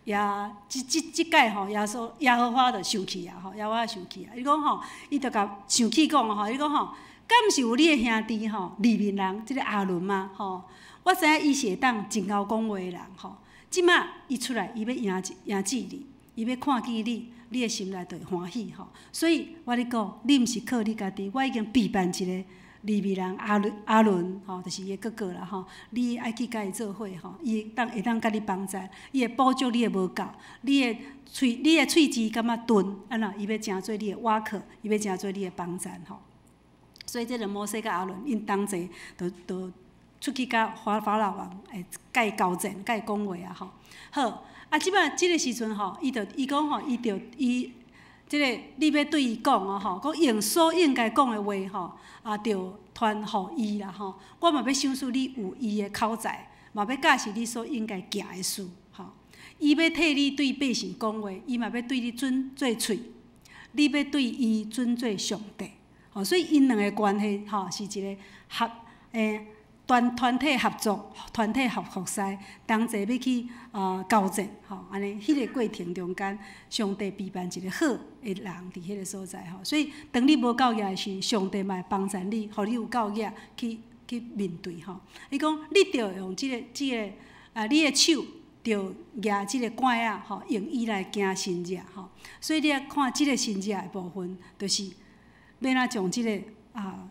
也這這這擺吼，耶穌耶和華就生氣啊吼，耶和華生氣啊。伊講吼，伊就共生氣講吼，伊講吼，敢毋是有你的兄弟吼，利未人這个亞倫嗎？吼，我知影伊是會當真𠢕講話的人吼。這馬伊出來，伊欲迎接你，伊欲看見你，你的心內就會歡喜吼。所以我咧講，你毋是靠你家己，我已經備辦一个利未人亞倫，亞倫吼，就是伊的哥哥啦吼。你愛去共伊做伙吼，伊會當共你幫助，伊會補足你的無夠，你的喙舌感覺鈍，按怎？伊欲成做你的倚靠，伊欲成做你的幫贊吼。所以這個摩西佮亞倫，𪜶同齊就就出去共法老王會共伊交戰，共伊講話啊吼。好，啊，這擺這个時陣吼，伊就伊講吼，伊就伊這个你欲對伊講哦吼，講用所應該講的話吼，啊，著傳予伊啦吼。我嘛欲賞賜你有伊的口才，嘛欲教示你所應該行的事吼。伊欲替你對百姓講話，伊嘛欲對你準做喙，你欲對伊準做上帝。吼，所以𪜶兩个關係吼是一个合欸。團體合作，團體合服侍，同齊欲去交戰吼，按呢，彼个過程中間，上帝備辦一个好的人佇彼个所在吼，所以當你無夠額的時，上帝嘛會幫助你，予你有夠額去面對吼。伊講，你著用這個啊，你的手著舉這个拐仔吼，用伊來行神跡吼。所以你愛看這个神跡的部分，就是欲按怎將這个啊。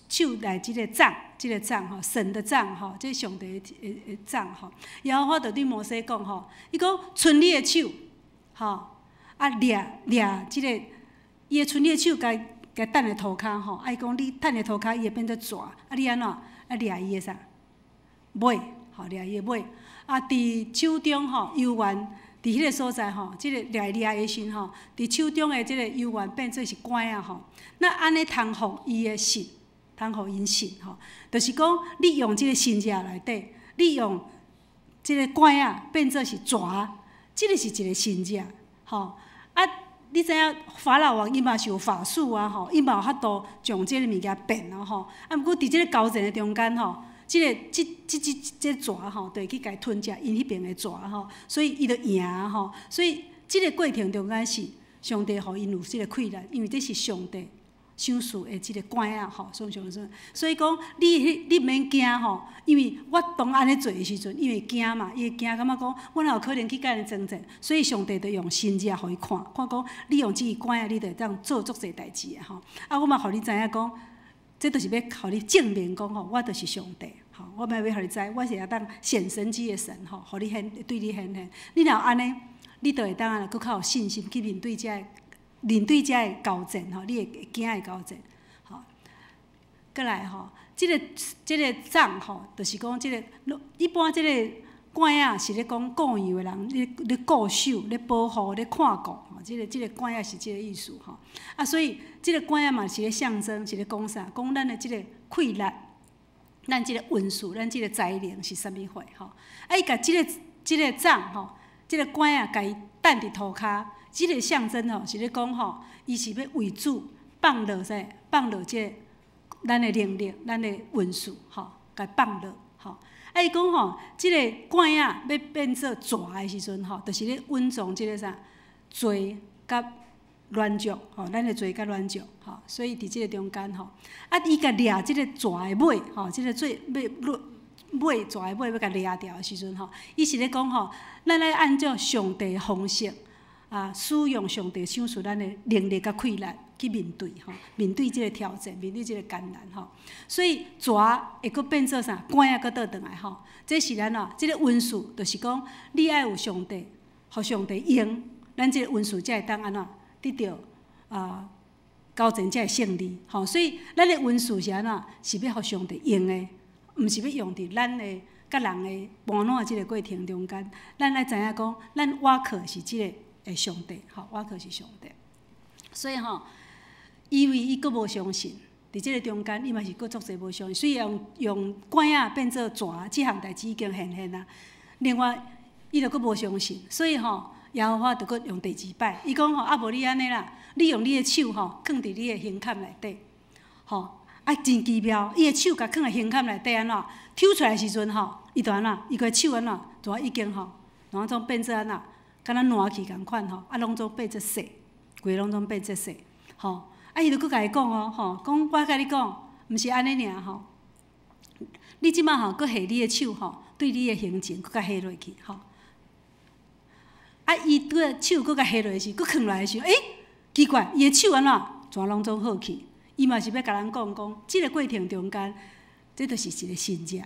手內這個杖，這個杖吼，神的杖吼，這上帝的杖吼。耶和華就對摩西講吼，伊講伸你的手，吼，啊掠掠這个，伊會伸你的手，共共擲佇塗跤吼，啊伊講你擲佇塗跤，伊會變做蛇，啊你按怎？啊掠伊的啥？尾，吼，掠伊的尾。啊，佇手中吼，油丸佇彼个所在吼，這个掠掠的時吼，佇手中的這个油丸變做是拐仔吼。那按呢通予伊的信，通予𪜶信吼，就是講你用這个神跡內底，你用這个拐仔變做是蛇，這个是一个神跡吼。啊，你知影法老王伊嘛是有法術啊吼，伊嘛有法度將這个物件變啊吼。啊，毋過佇這个交戰的中間吼，這个這這這這蛇吼，就會去共吞食𪜶彼爿的蛇吼，所以伊就贏吼。所以這个過程中間是上帝予𪜶有這個氣力，因為這是上帝賞賜的這個拐仔吼，所以所以講你你免驚吼，因為我當按呢做的時陣，因為驚嘛，伊會驚感覺講，我哪有可能去共𪜶爭戰？所以上帝就用神跡予伊看，看講你用這支拐仔，你就會當做足濟代誌的吼。啊，我嘛予你知影講，這就是欲予你證明講吼，我就是上帝吼，我嘛欲予你知，我是會當顯神蹟的神吼，予你顯對你顯現。你若按呢，你就會當啊，閣較有信心去面對這个面對這个交戰吼，你會驚的交戰吼。閣來吼，這个這个杖吼，就是講這个一般這个拐仔是咧講顧羊的人，咧咧固守、咧保護、咧看顧吼，這个這个拐仔是這个意思吼。啊，所以這个拐仔嘛是咧象徵，是咧講啥？講咱的這个氣力，咱這個恩賜，咱這個才能是啥物貨吼？啊，伊共這个這个杖吼，這个拐仔共伊擲佇塗跤，這个象徵吼是咧講吼，伊是欲為主放落啥？放落這個咱的能力，咱的恩賜吼，共放落吼。啊，伊講吼，這个拐仔欲變做蛇的時陣吼，就是咧隱藏這个啥罪佮軟弱吼，咱的罪佮軟弱吼，所以佇這个中間吼，啊，伊共掠這个蛇的尾吼，這个最尾尾蛇的尾欲共掠掉的時陣吼，伊是咧講吼，咱愛按照上帝的方式啊，使用上帝賞賜咱的能力佮氣力去面對吼，面對這个挑戰，面對這个艱難吼。所以蛇會閣變做啥？拐仔閣倒轉來吼。這是咱哦，這个恩賜就是講，你愛有上帝，予上帝用，咱這個恩賜才會當按怎得著啊，交戰才會勝利吼。所以咱的恩賜是按怎？是欲予上帝用的，毋是欲用佇咱的佮人的盤撋這个過程中間。咱愛知影講，咱倚靠是這个的上帝，吼，倚靠是上帝。所以吼，因為伊閣無相信，佇這个中間，伊嘛是閣足濟無相信，所以用用拐仔變做蛇，這項代誌已經顯現啊。另外，伊就閣無相信，所以吼，耶和華就閣用第二擺，伊講吼，啊無你按呢啦，你用你的手吼，囥佇你的胸坎內底，吼，啊真奇妙，伊的手共囥佇胸坎內底按怎，抽出來的時陣吼，伊就按怎，伊個手按怎，就已經吼，攏總變做按怎，敢若爛去仝款吼，啊攏總變做雪，規攏總變做雪，吼，啊伊就閣共伊講哦，吼，講我共你講，毋是按呢爾吼，你這擺吼閣下你的手吼，對你的胸前閣共下落去，吼。啊！伊拄仔手閣共下落時，閣囥來的時，欸，奇怪，伊的手按怎，全攏總好去。伊嘛是欲共咱講講，這个過程中間，這就是一個神跡。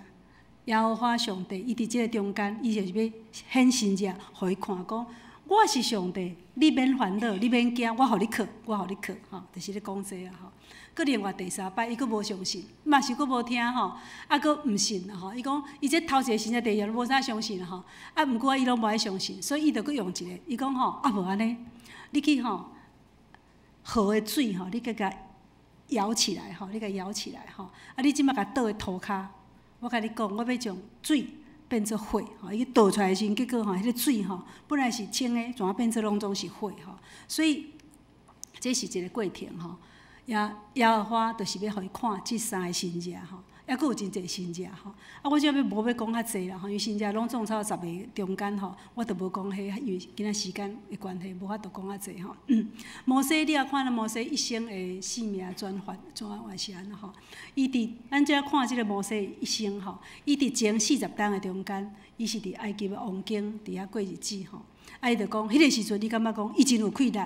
耶和華上帝，伊佇這個中間，伊就是欲顯神跡，予伊看講，我是上帝，你免煩惱，你免驚，我予你靠，我予你靠，吼，就是咧講這啊吼。閣另外第三擺，伊閣無相信，嘛是閣無聽吼，啊，閣毋信吼。伊講，伊這頭一個神跡，第二個無啥相信吼。啊，毋過伊攏無愛相信，所以伊就閣用一個，伊講吼，啊無按呢，你去吼河的水吼，你閣共舀起來吼，你共舀起來吼。啊，你這擺共倒佇塗跤，我共你講，我欲將水變做血吼。伊倒出來的時陣，結果吼，彼個水吼，本來是清的，怎變做攏總是血吼。所以這是一個過程吼。耶耶和華就是欲予伊看這三个神跡吼，猶閣有真濟神跡吼。啊，我這欲無欲講較濟啦吼，因為神跡攏總差不多十个中間吼，我就無講彼，因為今仔時間的關係，無法度講較濟吼。摩西，你也看了摩西一生的生命轉換，轉換是按怎吼？伊佇咱這看這个摩西一生吼，伊佇前40冬的中間，伊是佇埃及的王宮佇遐過日子吼。啊，伊就講，彼個時陣，你感覺講伊真有氣力？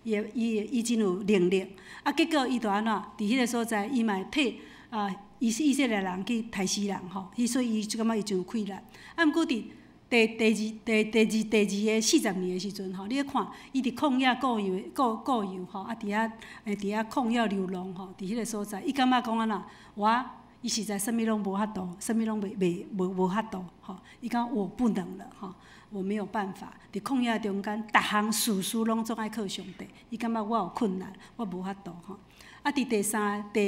伊伊伊真有能力，啊，結果伊就按怎？佇彼個所在，伊嘛會替啊，以以色列人去刣死人吼，伊所以伊就感覺伊真有氣力。啊，毋過佇第第二第第二第二个40年的時陣吼，你咧看，伊佇曠野顧羊顧顧羊吼，啊，佇遐佇遐曠野流浪吼，佇彼個所在，伊感覺講按怎？我伊實在啥物攏無法度，啥物攏袂袂無無法度吼。伊講我不能了吼，我沒有辦法。佇曠野中間，逐項事事攏總愛靠上帝。伊感覺我有困難，我無法度吼。啊，佇第三個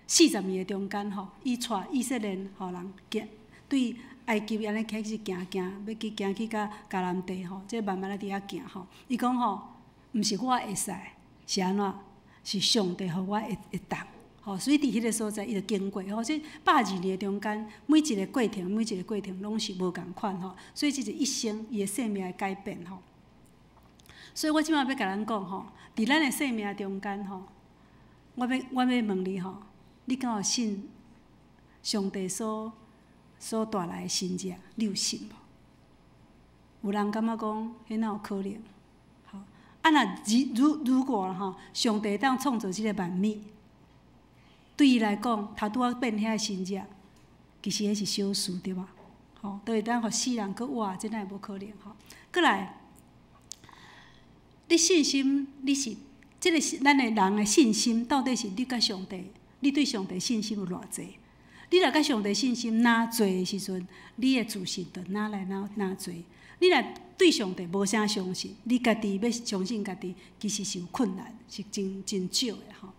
40年的中間吼，伊帶以色列吼人行對埃及按呢開始行行，欲去行去到迦南地吼，這慢慢仔佇遐行吼。伊講吼，毋是我會使，是按怎？是上帝予我會會當。吼，所以佇彼個所在，伊就經過吼，這120年的中間，每一個過程，每一個過程攏是無仝款吼。所以這是一生伊的生命的改變吼。所以我這擺欲共咱講吼，佇咱的生命中間吼，我欲問你吼，你敢有信上帝所帶來的神蹟？你有信無？有人感覺講，彼哪有可能？吼，啊若如果吼，上帝當創造這個萬物，對伊來講，頭拄仔變遐個神蹟，其實彼是小事對無？吼，都會當予死人閣活，這哪會無可能吼？閣來，你信心，你是這個是咱的人的信心，到底是你佮上帝，你對上帝信心有偌濟？你若佮上帝信心若濟的時陣，你的自信就若來若若濟。你若對上帝無啥相信，你家己欲相信家己，其實是有困難，是真真少的吼。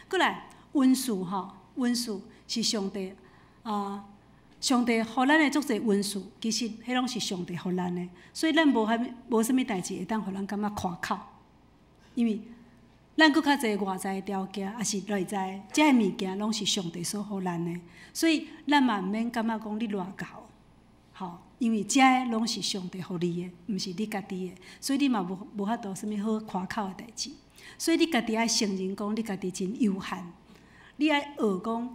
閣來，恩賜吼，恩賜是上帝啊，上帝予咱的足濟恩賜，其實彼攏是上帝予咱的，所以咱無蝦米無啥物代誌會當予咱感覺誇口，因為咱閣較濟外在的條件，抑是內在，這个物件攏是上帝所予咱的，所以咱嘛毋免感覺講你偌𠢕，吼，因為這个攏是上帝予你的，毋是你家己的，所以你嘛無法度啥物好誇口的代誌。所以你家己愛承認講你家己真有限，你愛學講，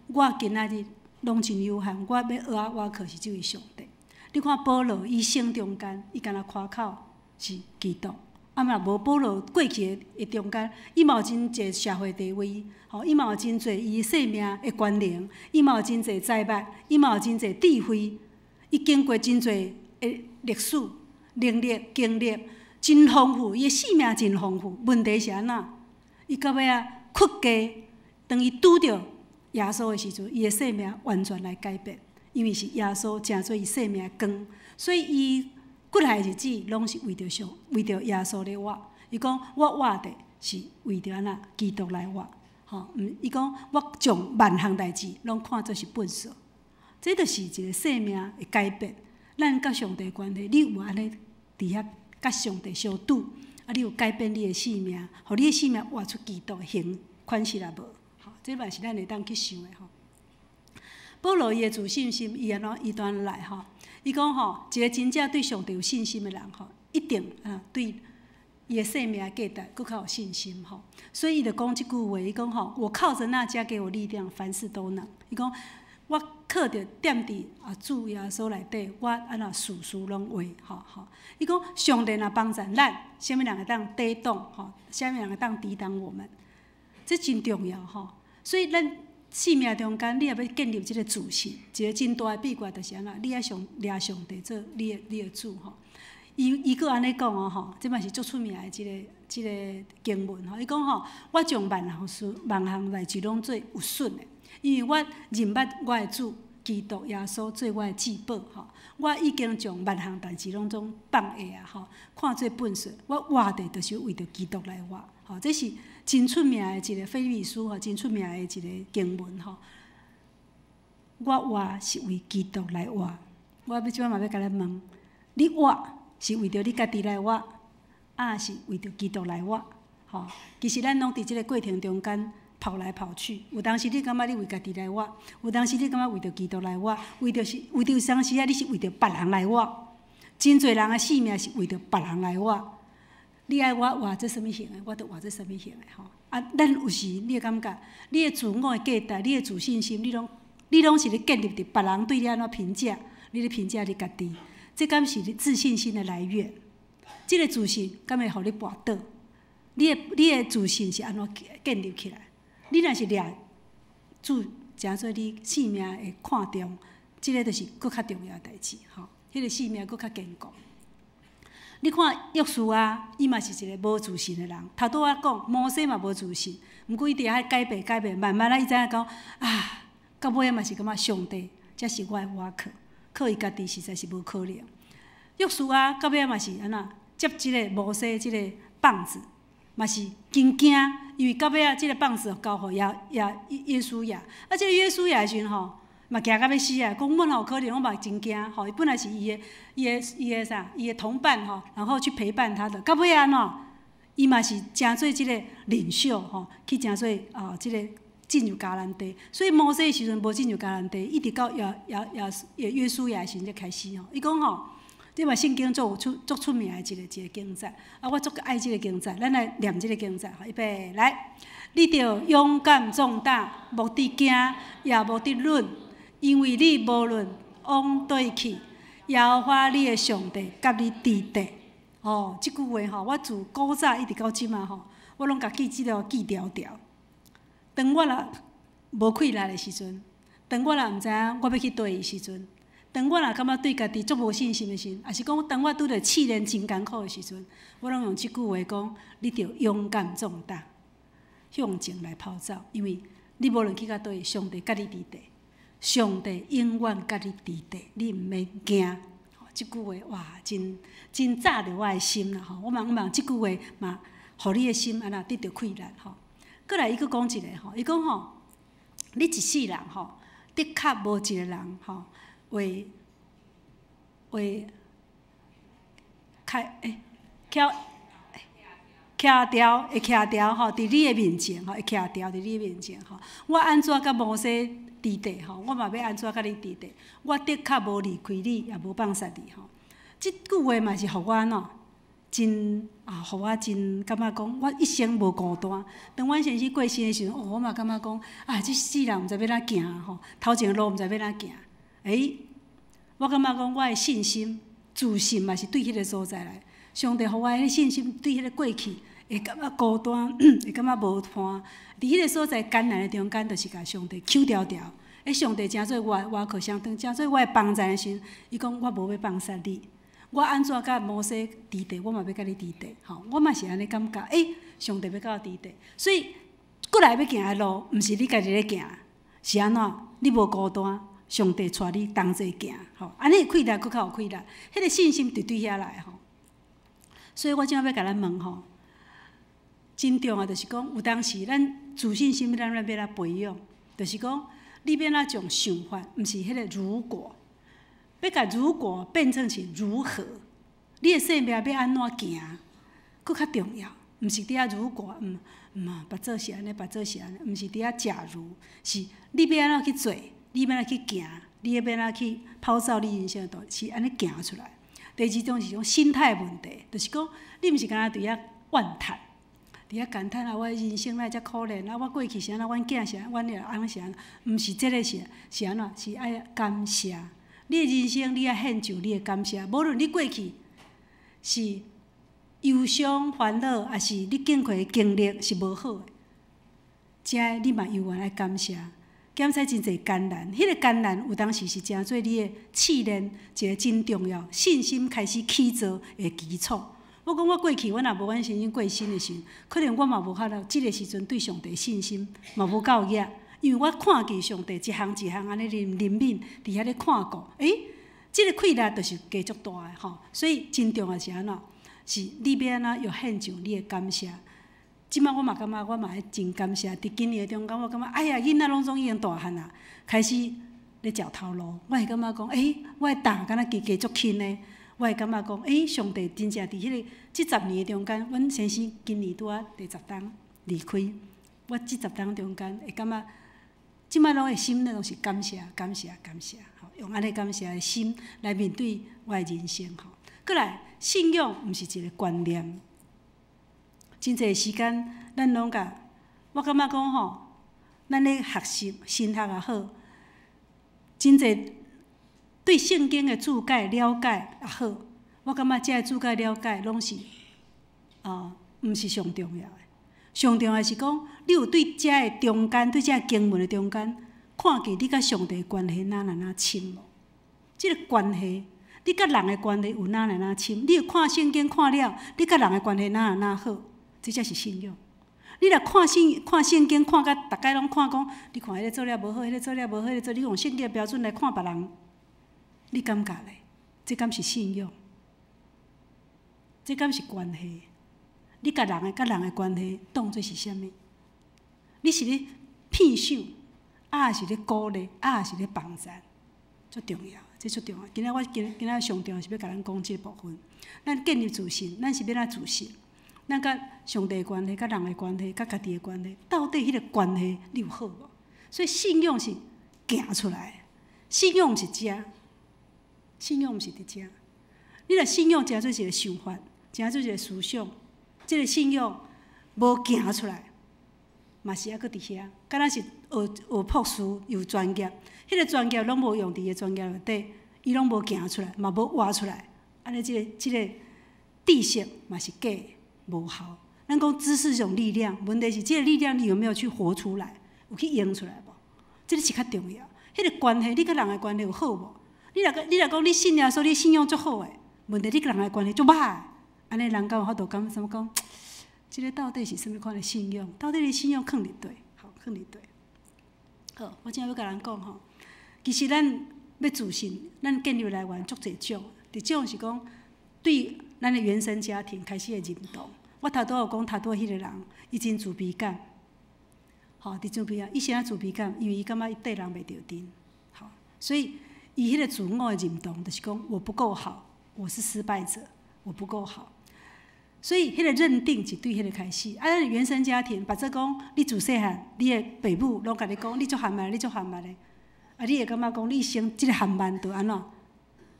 我今仔日攏真有限，我欲學啊，我靠是這位上帝。你看保羅伊生中間，伊敢若誇口是基督。啊嘛無保羅過去的中間，伊嘛有真濟社會地位，吼，伊嘛有真濟伊生命的權能，伊嘛有真濟財物，伊嘛有真濟智慧，伊經過真濟的歷史、能力、經歷，真豐富，伊的生命真豐富。問題是按怎？伊到尾仔屈膝，當伊拄著耶穌的時陣，伊的生命完全來改變，因為是耶穌成做伊生命的光，所以伊過來的日子攏是為著上，為著耶穌咧活。伊講我活的是為著按怎基督來活，吼，毋，伊講我將萬項代誌攏看做是糞掃，這就是一個生命的改變。咱佮上帝關係，你有按呢佇遐佮上帝相拄，啊，你有改變你的生命，予你的生命活出基督的形款式啊無？吼，這嘛是咱會當去想的吼。保羅伊的自信心，伊按怎伊端來吼？伊講吼，一個真正對上帝有信心的人吼，一定啊對伊的生命價值閣較有信心吼。所以伊就講這句話，伊講吼，我靠著那加給我力量，凡事都能。伊講我靠著踮佇啊主耶穌內底，我按怎事事攏會吼吼。伊講上帝若幫助咱，啥物人會當抵擋吼？啥物人會當抵擋我們？這真重要吼。所以咱生命中間，你若欲建立這個自信，一個真大的秘訣就是按怎？你愛上掠上帝做你的主吼。伊閣按呢講哦吼，這嘛是足出名的這個經文吼。伊講吼，我將萬項事、萬項代誌攏做有損的，因為我認捌我的主基督耶穌做我的至寶吼。我已經將萬項代誌攏總放下啊吼，看做糞掃。我活著就是為著基督來活吼。這是真出名的一個腓立比書吼，真出名的一個經文吼。我活是為基督來活。我欲這擺嘛欲共咱問，你活是為著你家己來活，抑是為著基督來活？吼，其實咱攏佇這個過程中間跑來跑去。有當時你感覺你為家己來活，有當時你感覺為著基督來活，為著是為著有當時啊，你是為著別人來活。真濟人的生命是為著別人來活。你愛我活做啥物型的，我就活做啥物型的吼。啊，咱有時你會感覺，你的自我的價值，你的自信心，你攏是咧建立佇別人對你按怎評價，你咧評價你家己，這敢是你自信心的來源？這個自信敢會予你跋倒？你的自信是按怎建立起來？你若是掠主誠做你生命的看重，這個就是閣較重要的代誌吼。彼個生命閣較堅固。你看約書亞，伊嘛是一個無自信的人。頭拄仔講摩西嘛無自信，毋過伊佇遐改變改變，慢慢仔伊知影講啊，到尾仔嘛是感覺上帝才是我的倚靠，靠伊家己實在是無可能。約書亞到尾仔嘛是按怎接這个摩西這个棒子，嘛是真驚，因為到尾仔這个棒子交予耶書亞，啊，這个約書亞的時陣吼，嘛驚甲欲死啊！講阮哪有可能，我嘛真驚吼。伊本來是伊的啥？伊的同伴吼，然後去陪伴他的。到尾按怎？伊嘛是成做這个領袖吼，去成做啊這个進入迦南地。所以摩西的時陣無進入迦南地，一直到耶約書亞的時陣才開始吼。伊講吼，這嘛聖經足有出足出名的一個經節，啊，我足愛這个經節，咱來念這个經節。預備來，你著勇敢壯膽，莫得驚，也莫得慄。因為你無論往佗去，耶和華你的上帝佮你佇佇。哦，這句話吼，我自古早一直到這馬吼，我攏共記這个記牢牢。當我若無氣力的時陣，當我若毋知影我欲去佗位的時陣，當我若感覺對家己足無信心的時陣，抑是講當我拄著試煉真艱苦的時陣，我攏用這句話講：你著勇敢壯膽，向前來跑走，因為你無論去到佗位，上帝佮你佇佇。上帝永遠佮你佇佇，你毋免驚。這句話哇，真真扎著我的心啦！吼，我望這句話嘛，予你的心按怎得著氣力吼。過來，伊閣講一个吼，伊講吼，你一世人吼，的確無一个人吼，會會開欸，徛徛牢會徛牢吼，佇你的面前吼，會徛牢佇你的面前吼。我按怎佮摩西佇佇吼，我嘛欲按怎佮你佇佇。我的確無離開你，也無放殺你吼。這句話嘛是予我按怎真啊，予我真感覺講，我一生無孤單。當阮先生過身的時陣，哦，我嘛感覺講，啊，這世人毋知欲按怎行吼，頭前的路毋知欲按怎行。欸，我感覺講，我的信心、自信嘛是對彼个所在來。上帝予我的信心，對彼个過去會感覺孤單，會感覺無伴。佇彼个所在艱難的中間，就是共上帝搝牢牢。欸，上帝成做我的倚靠，相當成做我的幫助的時陣，伊講我無欲放殺你。我按怎佮摩西佇佇，我嘛欲佮你佇佇，吼，我嘛是按呢感覺。欸，上帝欲佮我佇佇，所以過來欲行的路，毋是你家己咧行，是按怎？你無孤單，上帝帶你同齊行，吼，按呢氣力閣較有氣力，彼个信心就對遐來吼。所以我這馬欲共咱問吼，真重要就是講，有當時咱自信心咱欲按怎培養，就是講你欲按怎將想法，毋是彼个如果。欲共如果變成是如何，你的生命欲按怎行，閣較重要。毋是佇遐如果，毋毋啊，別做是按呢，別做是按呢，毋是佇遐假如，是你欲按怎去做，你欲按怎去行，你欲按怎去跑走你人生的路，是按呢行出來。第二種是講心態問題，就是講你毋是干焦佇遐怨嘆，佇遐感嘆啊，我的人生哪會遮可憐啊，我過去是按怎，阮囝是按怎，阮的翁是按怎，毋是這个是是按怎，是愛感謝。你的人生，你愛獻上你的感謝。無論你過去是憂傷、煩惱，抑是你經過的經歷是無好的，這你嘛猶原愛感謝。減使真濟艱難，彼个艱難有當時是成做你的試煉，一个真重要信心開始起造的基礎。我講我過去，我若無阮先生過身的時陣，可能我嘛無法度這个時陣對上帝信心嘛無夠額。因為我看見上帝一項一項按呢憐憐憫，佇遐咧看顧，欸，這个氣力就是加足大的吼。所以真重要是按怎？是你欲按怎欲獻上你的感謝。這馬我嘛感覺我嘛愛真感謝。佇今年的中間，我感覺哎呀，囡仔攏總已經大漢啊，開始咧食頭路。我會感覺講，欸，我的擔敢若加加足輕的。我會感覺講，欸，上帝真正佇彼个這十年的中間，阮先生今年拄仔第十冬離開，我這十冬中間會感覺。這馬攏的心咧，攏是感謝、感謝、感謝，吼，用按呢感謝的心來面對我的人生，吼。過來，信仰毋是一个觀念，真濟時間，咱攏共，我感覺講吼，咱咧學習神學也好，真濟對聖經的注解了解也好，我感覺這个注解了解攏是啊，毋是上重要的。上重要是講，你有對這个中間，對這个經文的中間，看見你佮上帝關係哪若哪親無？這个關係，你佮人的關係有哪來哪深？你有看聖經看了，你佮人的關係哪來哪好？這才是信仰。你若看聖經看甲逐擺攏看講，你看彼个做了無好，彼个做了無好，彼个做，你用聖經的標準來看別人，你感覺咧？這敢是信仰？這敢是關係？你佮人的佮人的關係當做是啥物？你是咧騙想，抑是咧鼓勵，抑是咧幫贊？足重要，這足重要。今仔我今仔上重要是欲共咱講這個部分。咱建立自信，咱是欲按怎自信？咱佮上帝的關係、佮人的關係、佮家己的關係，到底彼个關係你有好無？所以信仰是行出來的，信仰毋是食，信仰毋是佇食。你若信仰誠做一个想法，誠做一个思想，這个信仰無行出來，嘛是猶閣佇遐，敢若是學學博士有專業，彼个專業攏無用佇伊專業內底，伊攏無行出來，嘛無活出來，按呢，這個知識嘛是假的，無效。咱講知識是一種力量，問題是這個力量你有沒有去活出來，有去用出來無？這個是較重要。彼个關係，你佮人的關係有好無？你若講你信耶穌，你信仰足好的，問題你佮人的關係足歹，按呢人敢有法度感覺講？這個到底是啥物款的信仰？到底你信仰囥佇佗？好，囥佇佗？好，我這欲共咱講吼，其實咱欲自信，咱建立來源足濟種，一種是講對咱的原生家庭開始的認同。我頭拄有講，頭拄彼个人，伊真自卑感，吼，佇自卑啊，伊啥自卑感？因為伊感覺伊綴人袂著陣，吼，所以伊彼个自我的認同就是講我不夠好，我是失敗者，我不夠好。所以彼个認定是對彼个開始。啊，咱原生家庭，別說講你自細漢，你的爸母攏共你講，你足含慢，你足含慢的，啊，你會感覺講你一生這个含慢就按怎？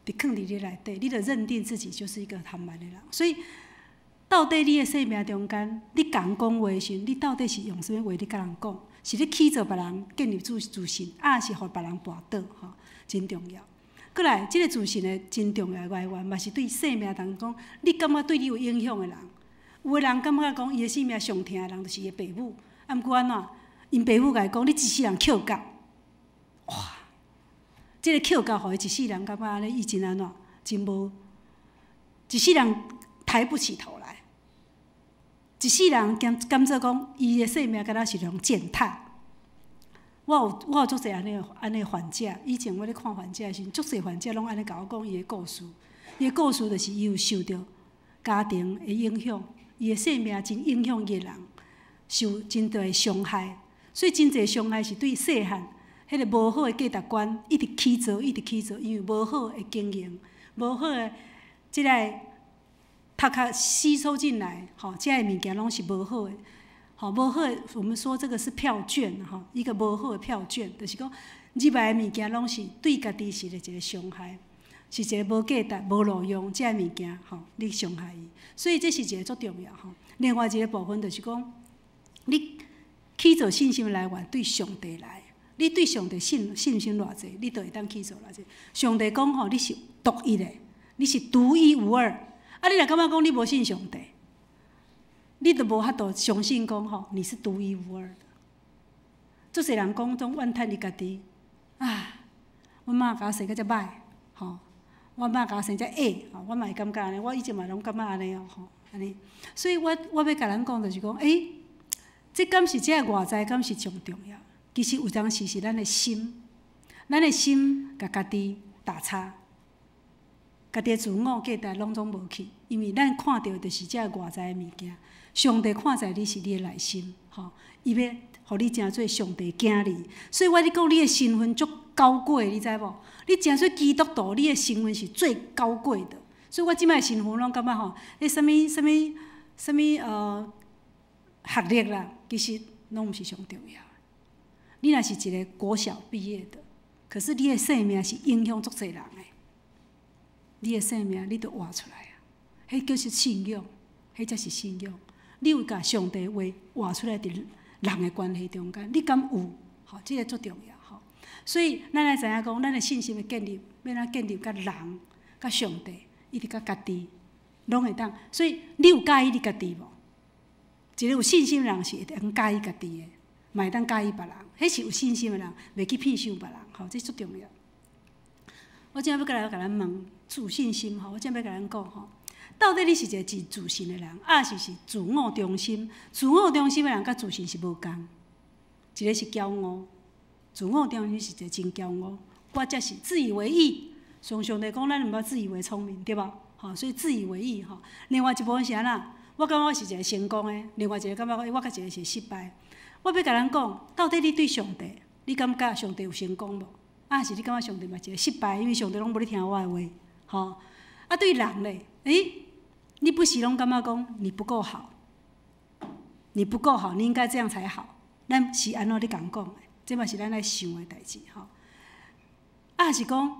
佇囥佇你內底，你就認定自己就是一個含慢的人。所以到底你的生命中間，你共人講話的時陣，你到底是用啥物話咧共人講？是咧起造別人建立自信，抑是予別人跋倒？吼，真重要。過來，這个自信的真重要的來源，嘛是對生命當中，你感覺對你有影響的人。有的人感覺講，伊的生命上疼的人就是伊的爸母，啊，毋過按怎？𪜶爸母共伊講，你一世人抾角，哇！這个抾角，予伊一世人感覺按呢，伊真按怎？真無，一世人抬不起頭來，一世人感覺講，伊的生命敢若是予人踐踏。我有足濟按呢患者，以前我咧看患者的時陣，足濟患者攏按呢共我講伊的故事。伊的故事就是伊有受著家庭的影響，伊的生命真影響伊的人，受真大的傷害。所以真濟傷害是對細漢彼个無好的價值觀一直起造，一直起造，因為無好的經驗，無好的這个頭殼吸收進來，吼，這个物件攏是無好的。吼，無好的，我們說這個是票券，吼，一個無好的票券，就是講入來的物件攏是對家己是一個傷害，是一個無價值、無路用這个物件，吼，你傷害伊，所以這是一個足重要，吼。另外一個部分就是講，你起造信心來源對上帝來，你對上帝信心偌濟，你就會當起造偌濟。上帝講吼，你是獨一的，你是獨一無二。啊，你若感覺講你無信上帝，你就無法度相信講吼，你是獨一無二的。足濟人講總怨嘆伊家己，啊，阮媽共我生甲遮歹，吼，阮媽共我生遮矮，吼，我嘛會感覺按呢，我以前嘛攏感覺按呢哦，吼，按呢。所以我欲共咱講就是講，欸，這敢是這个外在，敢是上重要？其實有當時是咱的心，咱的心共家己打叉，家己的自我價值攏總無去，因為咱看著就是這个外在的物件。上帝看在你是你的內心，吼，伊欲予你成做上帝囝兒。所以我咧講，你的身份足高貴，你知無？你成做基督徒，你的身份是最高貴的。所以我這擺的身份攏感覺吼，你啥物啥物啥物學歷啦，其實攏毋是上重要。你若是一个國小畢業的，可是你的生命是影響足濟人的，你的生命你著活出來啊！彼叫做信仰，彼才是信仰。你有共上帝話活出來佇人的關係中間，你敢有？吼，這个足重要吼。所以咱愛知影講，咱的信心的建立，欲按怎建立？佮人、佮上帝，一直佮家己，攏會當。所以你有佮意你家己無？一個有信心的人是會當佮意家己的，嘛會當佮意別人。彼是有信心的人，袂去騙傷別人，吼，這足重要。我這欲閣來共咱問自信心吼，我這欲共咱講吼，到底你是一個真自信的人，抑是自我中心？自我中心的人佮自信是無仝，一个是驕傲，自我中心是一個真驕傲，我才是自以為義。像上帝講，咱毋捌自以為聰明，對無？吼，所以自以為義吼。另外一部分是按怎？我感覺我是一個成功的，另外一個感覺我較一個是失敗。我欲共咱講，到底你對上帝，你感覺上帝有成功無？抑是你感覺上帝嘛一個失敗？因為上帝攏無咧聽我的話，吼。啊，對人咧，欸，你不時攏感覺講你不夠好，你不夠好，你應該這樣才好。咱是按怎咧共講的？這嘛是咱愛想的代誌，吼。抑是講，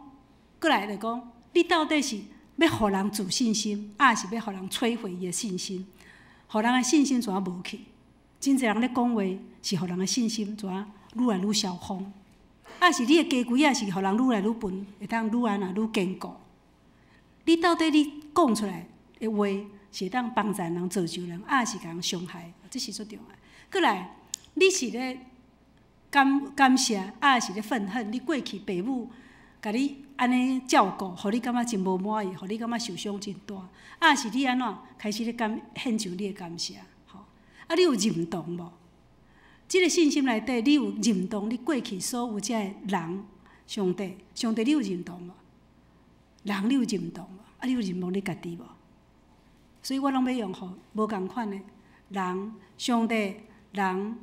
閣來就講，你到底是欲予人自信心，抑是欲予人摧毀伊的信心？予人的信心怎無去？真濟人咧講話，是予人的信心怎愈來愈消風？抑是你的家規仔是予人愈來愈笨，會當愈按怎愈堅固？你到底你講出來的話，是會當幫助人、造就人，抑是共人傷害？這是最重要。閣來，你是咧感謝，抑是咧憤恨？你過去爸母共你按呢照顧，予你感覺真無滿意，予你感覺受傷真大，抑是你按怎開始咧感獻上你的感謝？吼，啊，你有認同無？這個信心內底，你有認同你過去所有這个人，上帝，上帝你有認同無？人你有認同無？啊，你有認同你家己無？所以我攏欲用吼無仝款的人、上帝、人、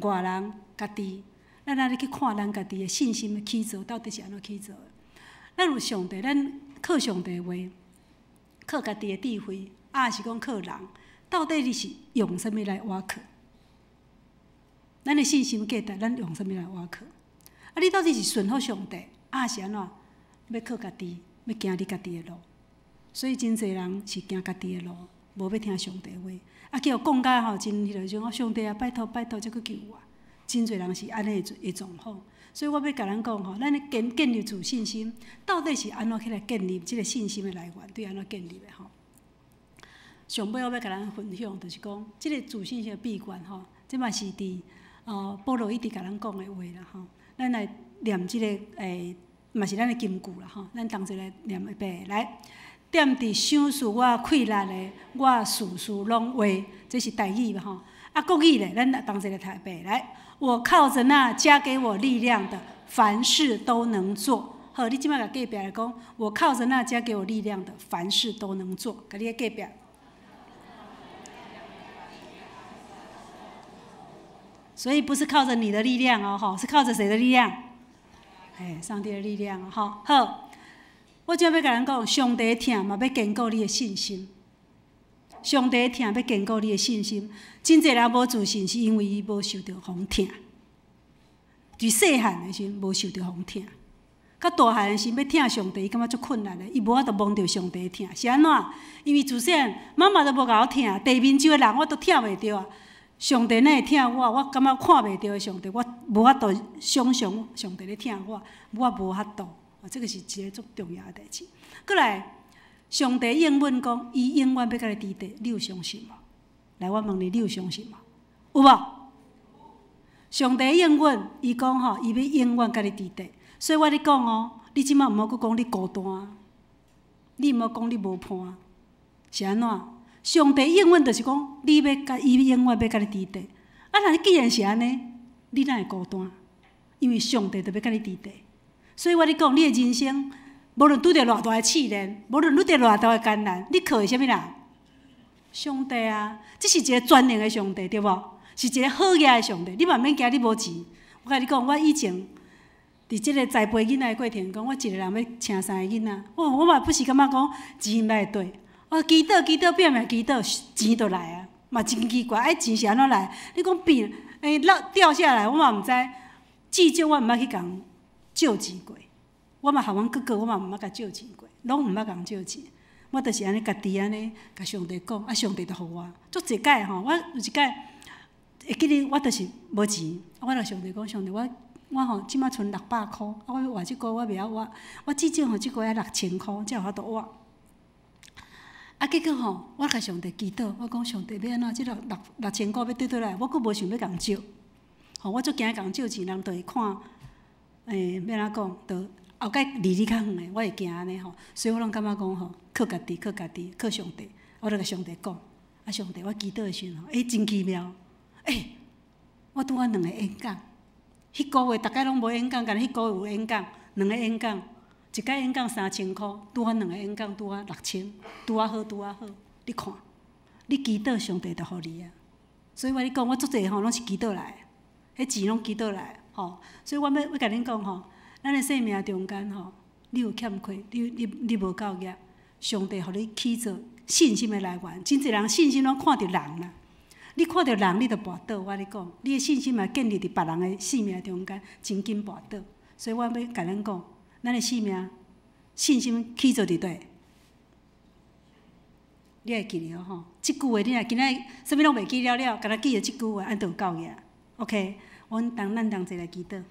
外人、家己，咱按呢去看咱家己的信心的起造到底是按怎起造的？咱有上帝，咱靠上帝的話，靠家己的智慧，抑是講靠人？到底你是用啥物來倚靠？咱的信心價值，咱用啥物來倚靠？啊，你到底是順服上帝，抑是按怎？欲靠家己，欲行你家己的路？所以真濟人是行家己的路，無欲聽上帝話。啊，叫講甲吼真彼落種，上帝啊，拜託拜託，才閣救我。真濟人是按呢的狀況。所以我欲共咱講吼，咱咧建立自信心，到底是按怎去來建立這个信心的來源？對按怎建立的吼？上尾我欲共咱分享，就是講這个自信心的秘訣吼，這嘛是佇保羅一直共咱講的話啦吼。咱來念這个嘛是咱的金句啦吼。咱同齊來念一遍來。踮佇賞賜我氣力的，我事事攏會，這是台語嘛吼。啊，國語咧，咱同齊來讀一遍來。我靠著那加給我力量的，凡事都能做。好，你這擺共隔壁來講，我靠著那加給我力量的，凡事都能做。共你的隔壁。所以不是靠著你的力量哦，吼，是靠著誰的力量？哎，上帝的力量，吼。好，我這欲共咱講，上帝的疼嘛，欲堅固你的信心。上帝的疼欲堅固你的信心。真濟人無自信，是因為伊無受著予疼。佇細漢的時陣無受著予疼，較大漢的時欲疼上帝，伊感覺足困難的，伊無法度摸著上帝的疼，是按怎？因為自細漢媽媽都無共我疼，地面上的人我都疼袂著啊。上帝哪會疼我？我感覺看袂著的上帝，我無法度想像上帝咧疼我，我無法度。這个是一个足重要的代誌。閣來，上帝應允講，伊永遠欲共你佇佇，你有相信無？來，我問你，你有相信無？有無？上帝應允，伊講吼，伊欲永遠共你佇佇。所以我咧講哦，你這擺毋好閣講你孤單，你毋好講你無伴，是按怎？上帝應允就是講，你欲共伊永遠欲共你佇佇。啊，若既然是按呢，你哪會孤單？因為上帝就欲共你佇佇。所以我咧講，你的人生，無論拄著偌大的試煉，無論拄著偌大的艱難，你靠的啥物人？上帝啊！這是一个全能的上帝，對無？是一个好額的上帝。你嘛免驚，你無錢。我共你講，我以前佇這个栽培囡仔的過程中，我一个人欲請三个囡仔，哦，我嘛不是感覺講錢毋會對。我祈禱祈禱拼命祈禱，錢就來啊！嘛真奇怪，啊錢是按怎來？你講變，落掉下來，我嘛毋知。至少我毋捌去共借錢過，我嘛予阮哥哥，我嘛毋捌共借錢過，攏毋捌共借錢。我就是按呢家己按呢，共上帝講，啊上帝就予我。足濟擺吼，我有一擺會記得，我就是無錢，我共上帝講，上帝我我吼這擺賰600箍，啊我欲活這個月我袂曉活，我至少吼這個月愛6000箍才有法度活。啊結果吼，我共上帝祈禱，我講上帝欲按怎？這6000箍欲佗佗來？我閣無想欲共借，吼我足驚共借錢，人就會看，欲按怎講？就後蓋離你較遠的，我會驚按呢吼，所以我攏感覺講吼，靠家己，靠家己，靠上帝。我就共上帝講，啊上帝，我祈禱的時陣吼，欸，真奇妙，欸，我拄仔兩個演講，彼個月逐擺攏無演講，干焦彼個月有演講，兩個演講，一擺演講3000箍，拄仔兩個演講拄仔6000，拄仔好，拄仔好，你看，你祈禱上帝就予你啊。所以我咧講，我足濟吼攏是祈禱來的，彼錢攏祈禱來的吼。所以我欲共恁講吼，咱的生命中間吼，你有欠缺，你無夠額，上帝予你起做信心的來源。真濟人信心攏看著人啦，你看著人你就跋倒。我咧講，你的信心嘛建立佇別人的生命中間，真緊跋倒。所以我欲共恁講，咱的生命信心起做佇佗？你會記得吼？這句話你若今仔啥物攏袂記了了，干焦記著這句話，按就有夠額。OK，阮同咱同齊來祈禱。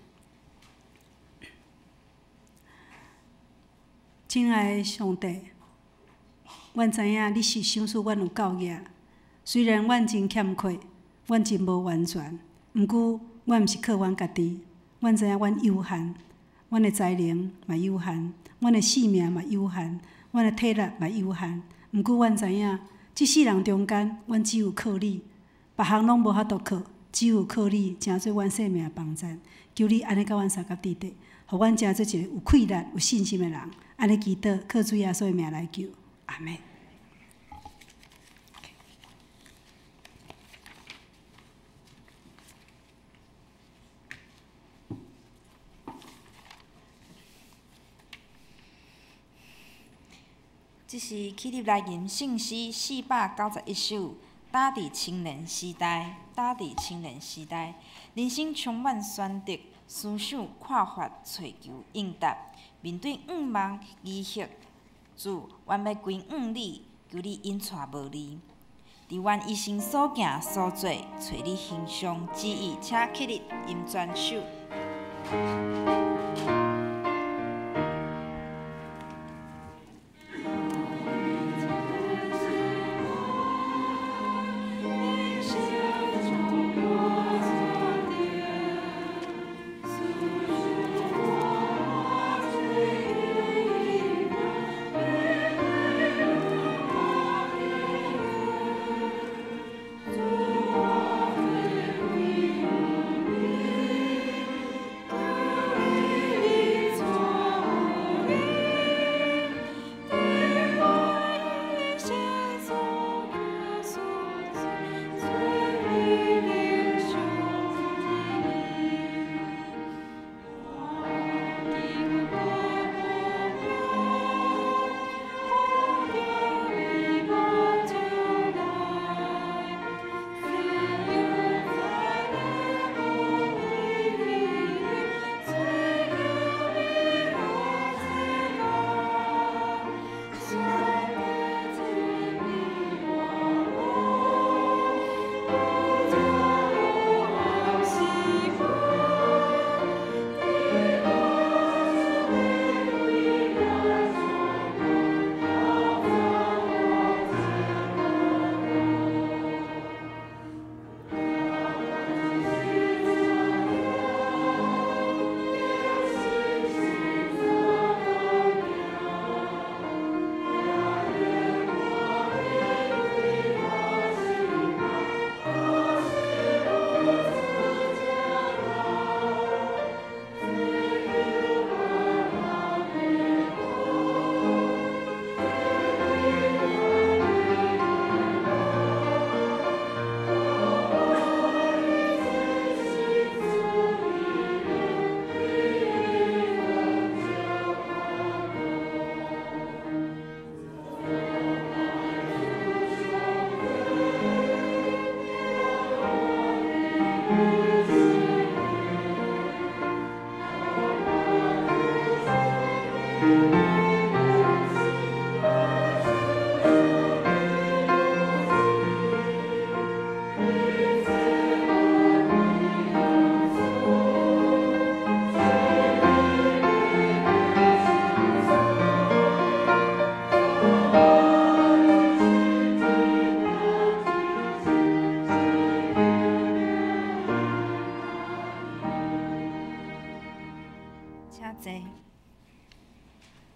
親愛的上帝，阮知影你是賞賜阮有夠額，雖然阮真欠缺，阮真無完全，毋過阮毋是靠阮家己，阮知影阮有限，阮的才能嘛有限，阮的性命嘛有限，阮的體力嘛有限。毋過阮知影，這世人中間，阮只有靠你，別項攏無法度靠，只有靠你，成做阮生命的幫贊。求你按呢佮阮相佮佇咧，予阮成做一个有氣力、有信心的人。按呢祈禱，靠主耶穌的名來求，阿們。這是起立來吟聖詩491首，打佇青年時代，打佇青年時代，人生充滿選擇，思想看法，揣求應答。面對願望疑惑，主，阮欲歸向你，求你引帶無離。佇阮一生所行所做，揣你形象旨意，請起立吟全首。請坐。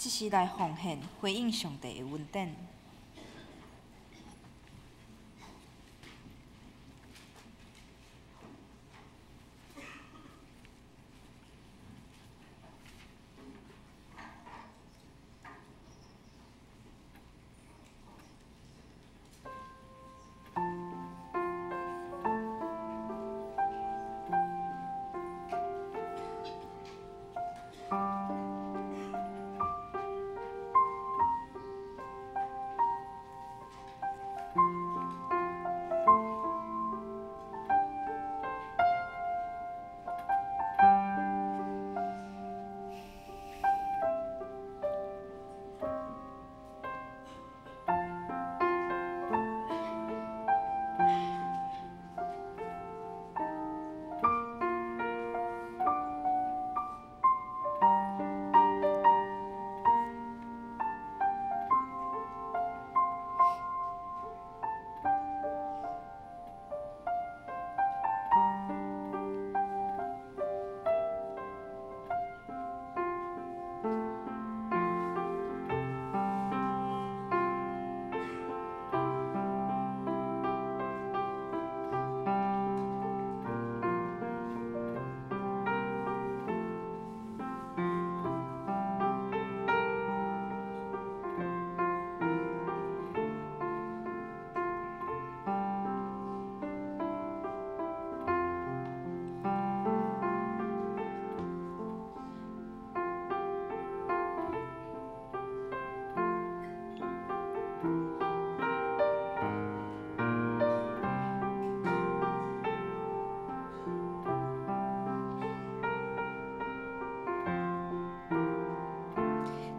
這時來奉獻，回應上帝的恩典。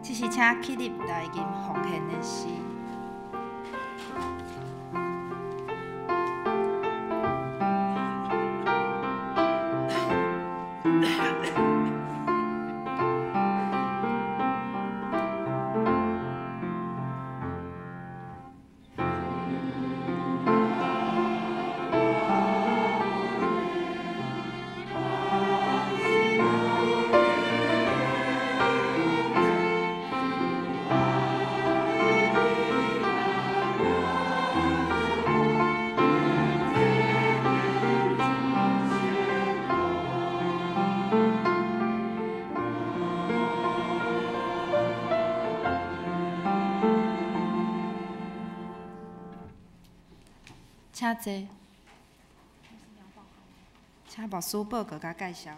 這時請起立來吟奉獻的詩。請坐，請牧師報告佮介紹。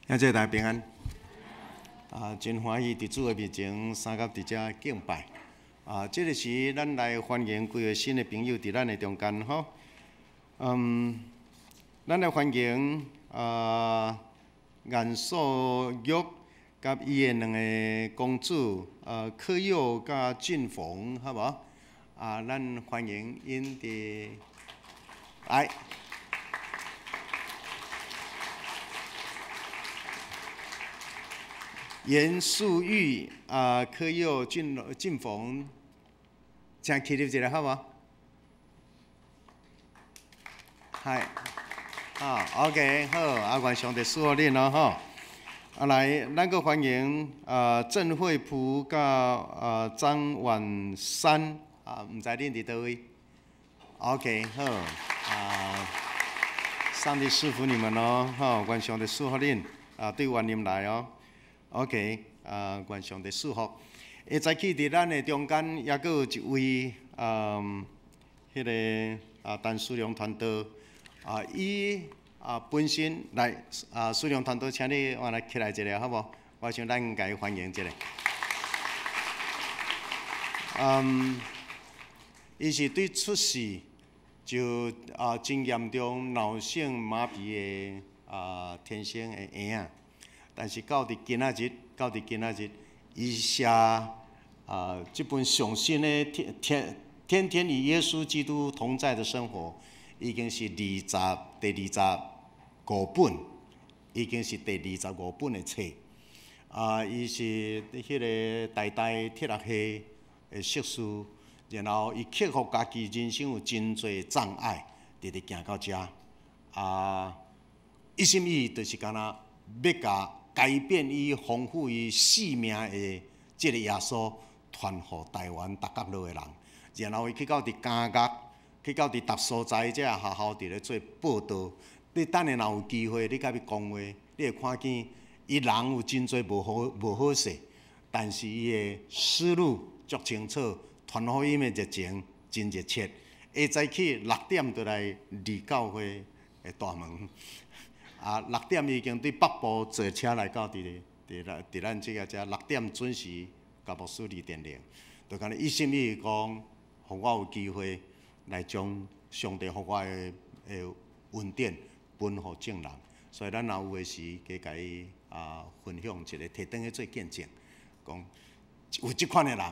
兄弟大家平安。啊，真歡喜佇主的面前相佮佇遮敬拜。啊，這個時咱來歡迎幾個新的朋友佇咱的中間吼。咱來歡迎啊顏素玉佮伊的兩个公主，柯佑佮俊鳳，好無？啊，咱歡迎𪜶佇來。嚴素玉啊，柯佑、俊鳳，請起立一下，好無？嗨，啊，OK，好，啊，願上帝賜福恁哦，吼。啊，來，咱閣歡迎啊鄭惠璞佮啊張婉珊啊，毋知恁佇佗位？OK，好，啊，上帝賜福你們哦，吼，願上帝賜福恁啊，對雲林來哦。OK，啊，願上帝賜福。會早起佇咱的中間，猶閣有一位啊，彼个啊，陳思良傳道啊，伊啊本身來啊，思良傳道，請你我來起來一下，好無？我想咱共伊歡迎一下。伊是對出世就啊真嚴重腦性麻痹的啊天生的嬰仔。但是到佇今仔日，到佇今仔日，伊寫啊這本上新的天天天天與耶穌基督同在的生活，已經是第25本，已經是第25本的冊。啊，伊是彼个台大鐵學系的碩士，然後伊克服家己人生有真濟障礙，直直行到遮。啊，一心一意就是敢若欲共改變伊、豐富伊生命的這个耶穌傳予台灣逐角落的人，然後伊去到佇監獄，去到佇逐所在這个學校佇咧做報道。你等下若有機會，你共伊講話，你會看見伊人有真濟無好勢，但是伊的思路足清楚，傳福音的熱情真熱切。下早起6點就來離教會的大門，啊，六點已經對北部坐車來到佇咱這个遮，六點準時共牧師離電鈴，就敢若一心一意講，予我有機會來將上帝予我的恩典分予眾人，所以咱若有的時，加共伊分享一个，提轉去做見證，講有這款的人，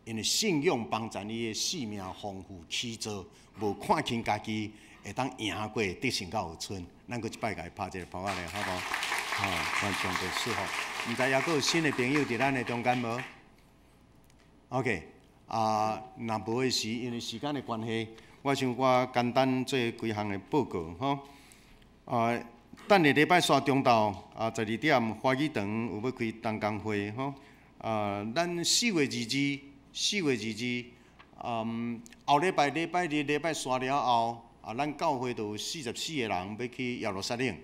因為信仰幫助伊的生命豐富起造，無看輕家己會當贏過得勝到有剩。咱閣一擺共伊拍一个拍仔咧，好無？吼，願上帝賜福。毋知猶閣有新的朋友佇咱的中間無？OK，啊，若無的時，因為時間的關係，我想我簡單做幾項的報告，吼。啊，等下禮拜三中晝啊，12點華語堂有欲開同工會，吼。啊，咱4月22，4月22，後禮拜禮拜日禮拜三了後，啊，咱教會就有44個人欲去耶路撒冷，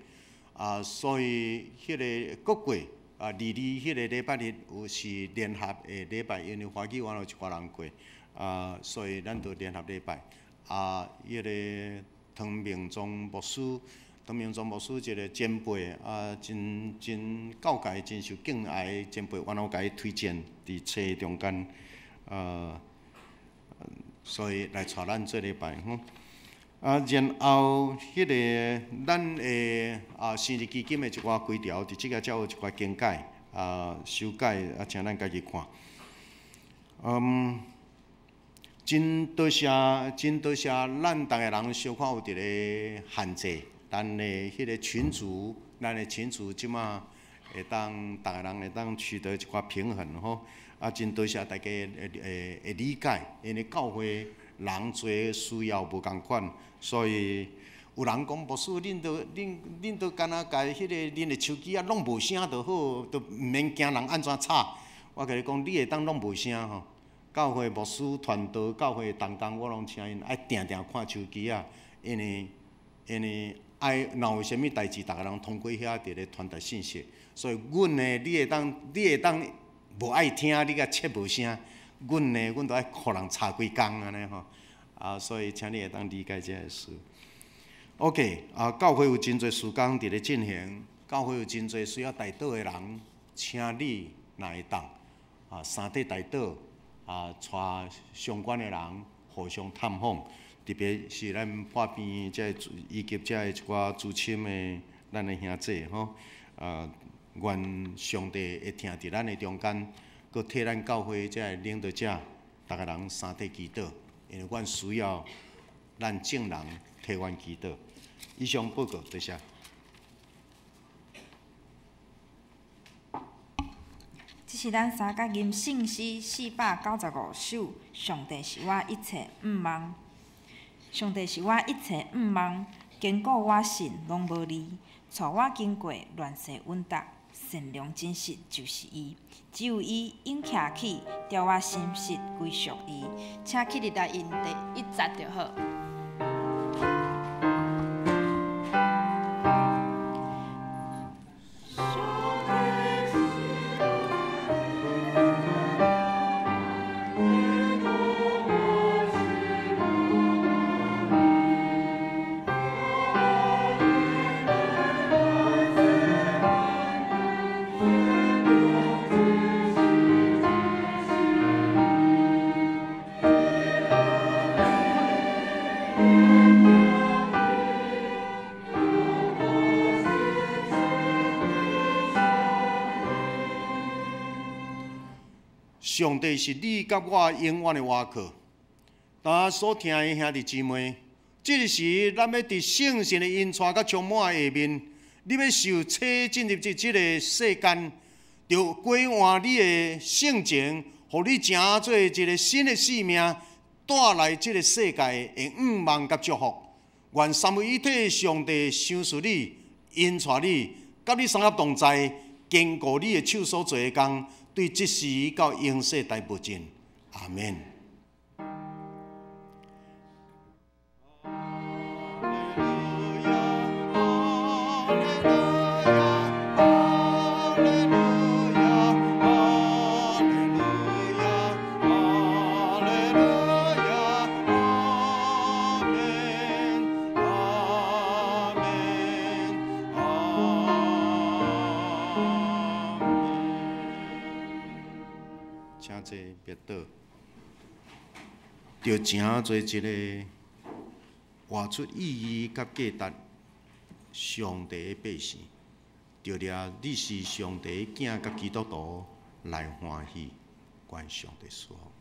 啊，所以彼个閣過啊，二二彼个禮拜日有是聯合的禮拜，因為華語園有一寡人過，啊，所以咱就聯合禮拜。啊，彼个湯明宗牧師，湯明宗牧師一个前輩，啊，真真教界真受敬愛的前輩，我攏共伊推薦佇冊中間，啊，所以來帶咱做禮拜吼。啊，然後彼个咱的生日基金的一寡規條，佇這个才有一寡更改啊修改啊，請咱家己看。真多謝，真多謝，咱逐个人小可有佇咧限制，咱的彼个群組，咱的群組這馬會當逐个人會當取得一寡平衡吼。啊，真多謝大家會理解，因為教會人濟需要無仝款，所以有人講牧師，恁都敢若共彼个恁的手機仔攏無聲就好，都毋免驚人按怎吵。我共你講，你會當攏無聲吼。教會牧師傳道、教會同工，我攏請𪜶愛定定看手機仔，因為愛若有啥物代誌，逐个人通過遐佇咧傳達信息。所以阮呢，你會當無愛聽，你共切無聲。阮呢，阮都愛予人吵規工按呢吼。啊，所以請你會當理解這个事。OK，啊，教會有真濟事工佇咧進行，教會有真濟需要代禱的人，請你若會當啊，三體代禱。啊，帶相關的人互相探訪，特別是咱破病這个以及這个一寡資深的咱的兄弟吼，啊，願上帝會疼佇咱的中間，閣替咱教會這个領導者，逐个人三體祈禱，因為阮需要咱眾人替阮祈禱。以上報告，多謝。這是咱三角吟聖詩495首。上帝是我一切向望，上帝是我一切向望，堅固我信攏無離，帶我經過亂世穩當，善良真實就是伊，只有伊永徛起，調我心實歸屬伊。請起立來吟第一節就好。上帝是你佮我永遠的倚靠。當所聽的兄弟姊妹，這个時咱欲佇聖神的引帶佮充滿下面，你欲受洗進入這个世間，著歸還你的性情，予你成做一个新的生命，帶來這个世界的向望佮祝福。願三位一體上帝賞賜你，引帶你，佮你相合同在，堅固你的手所做的工，對這時到永世代無盡。阿門。請坐別倒，著成做一个活出意義佮價值上帝的百姓，著掠你是上帝的囝佮基督徒來歡喜，願上帝賜福。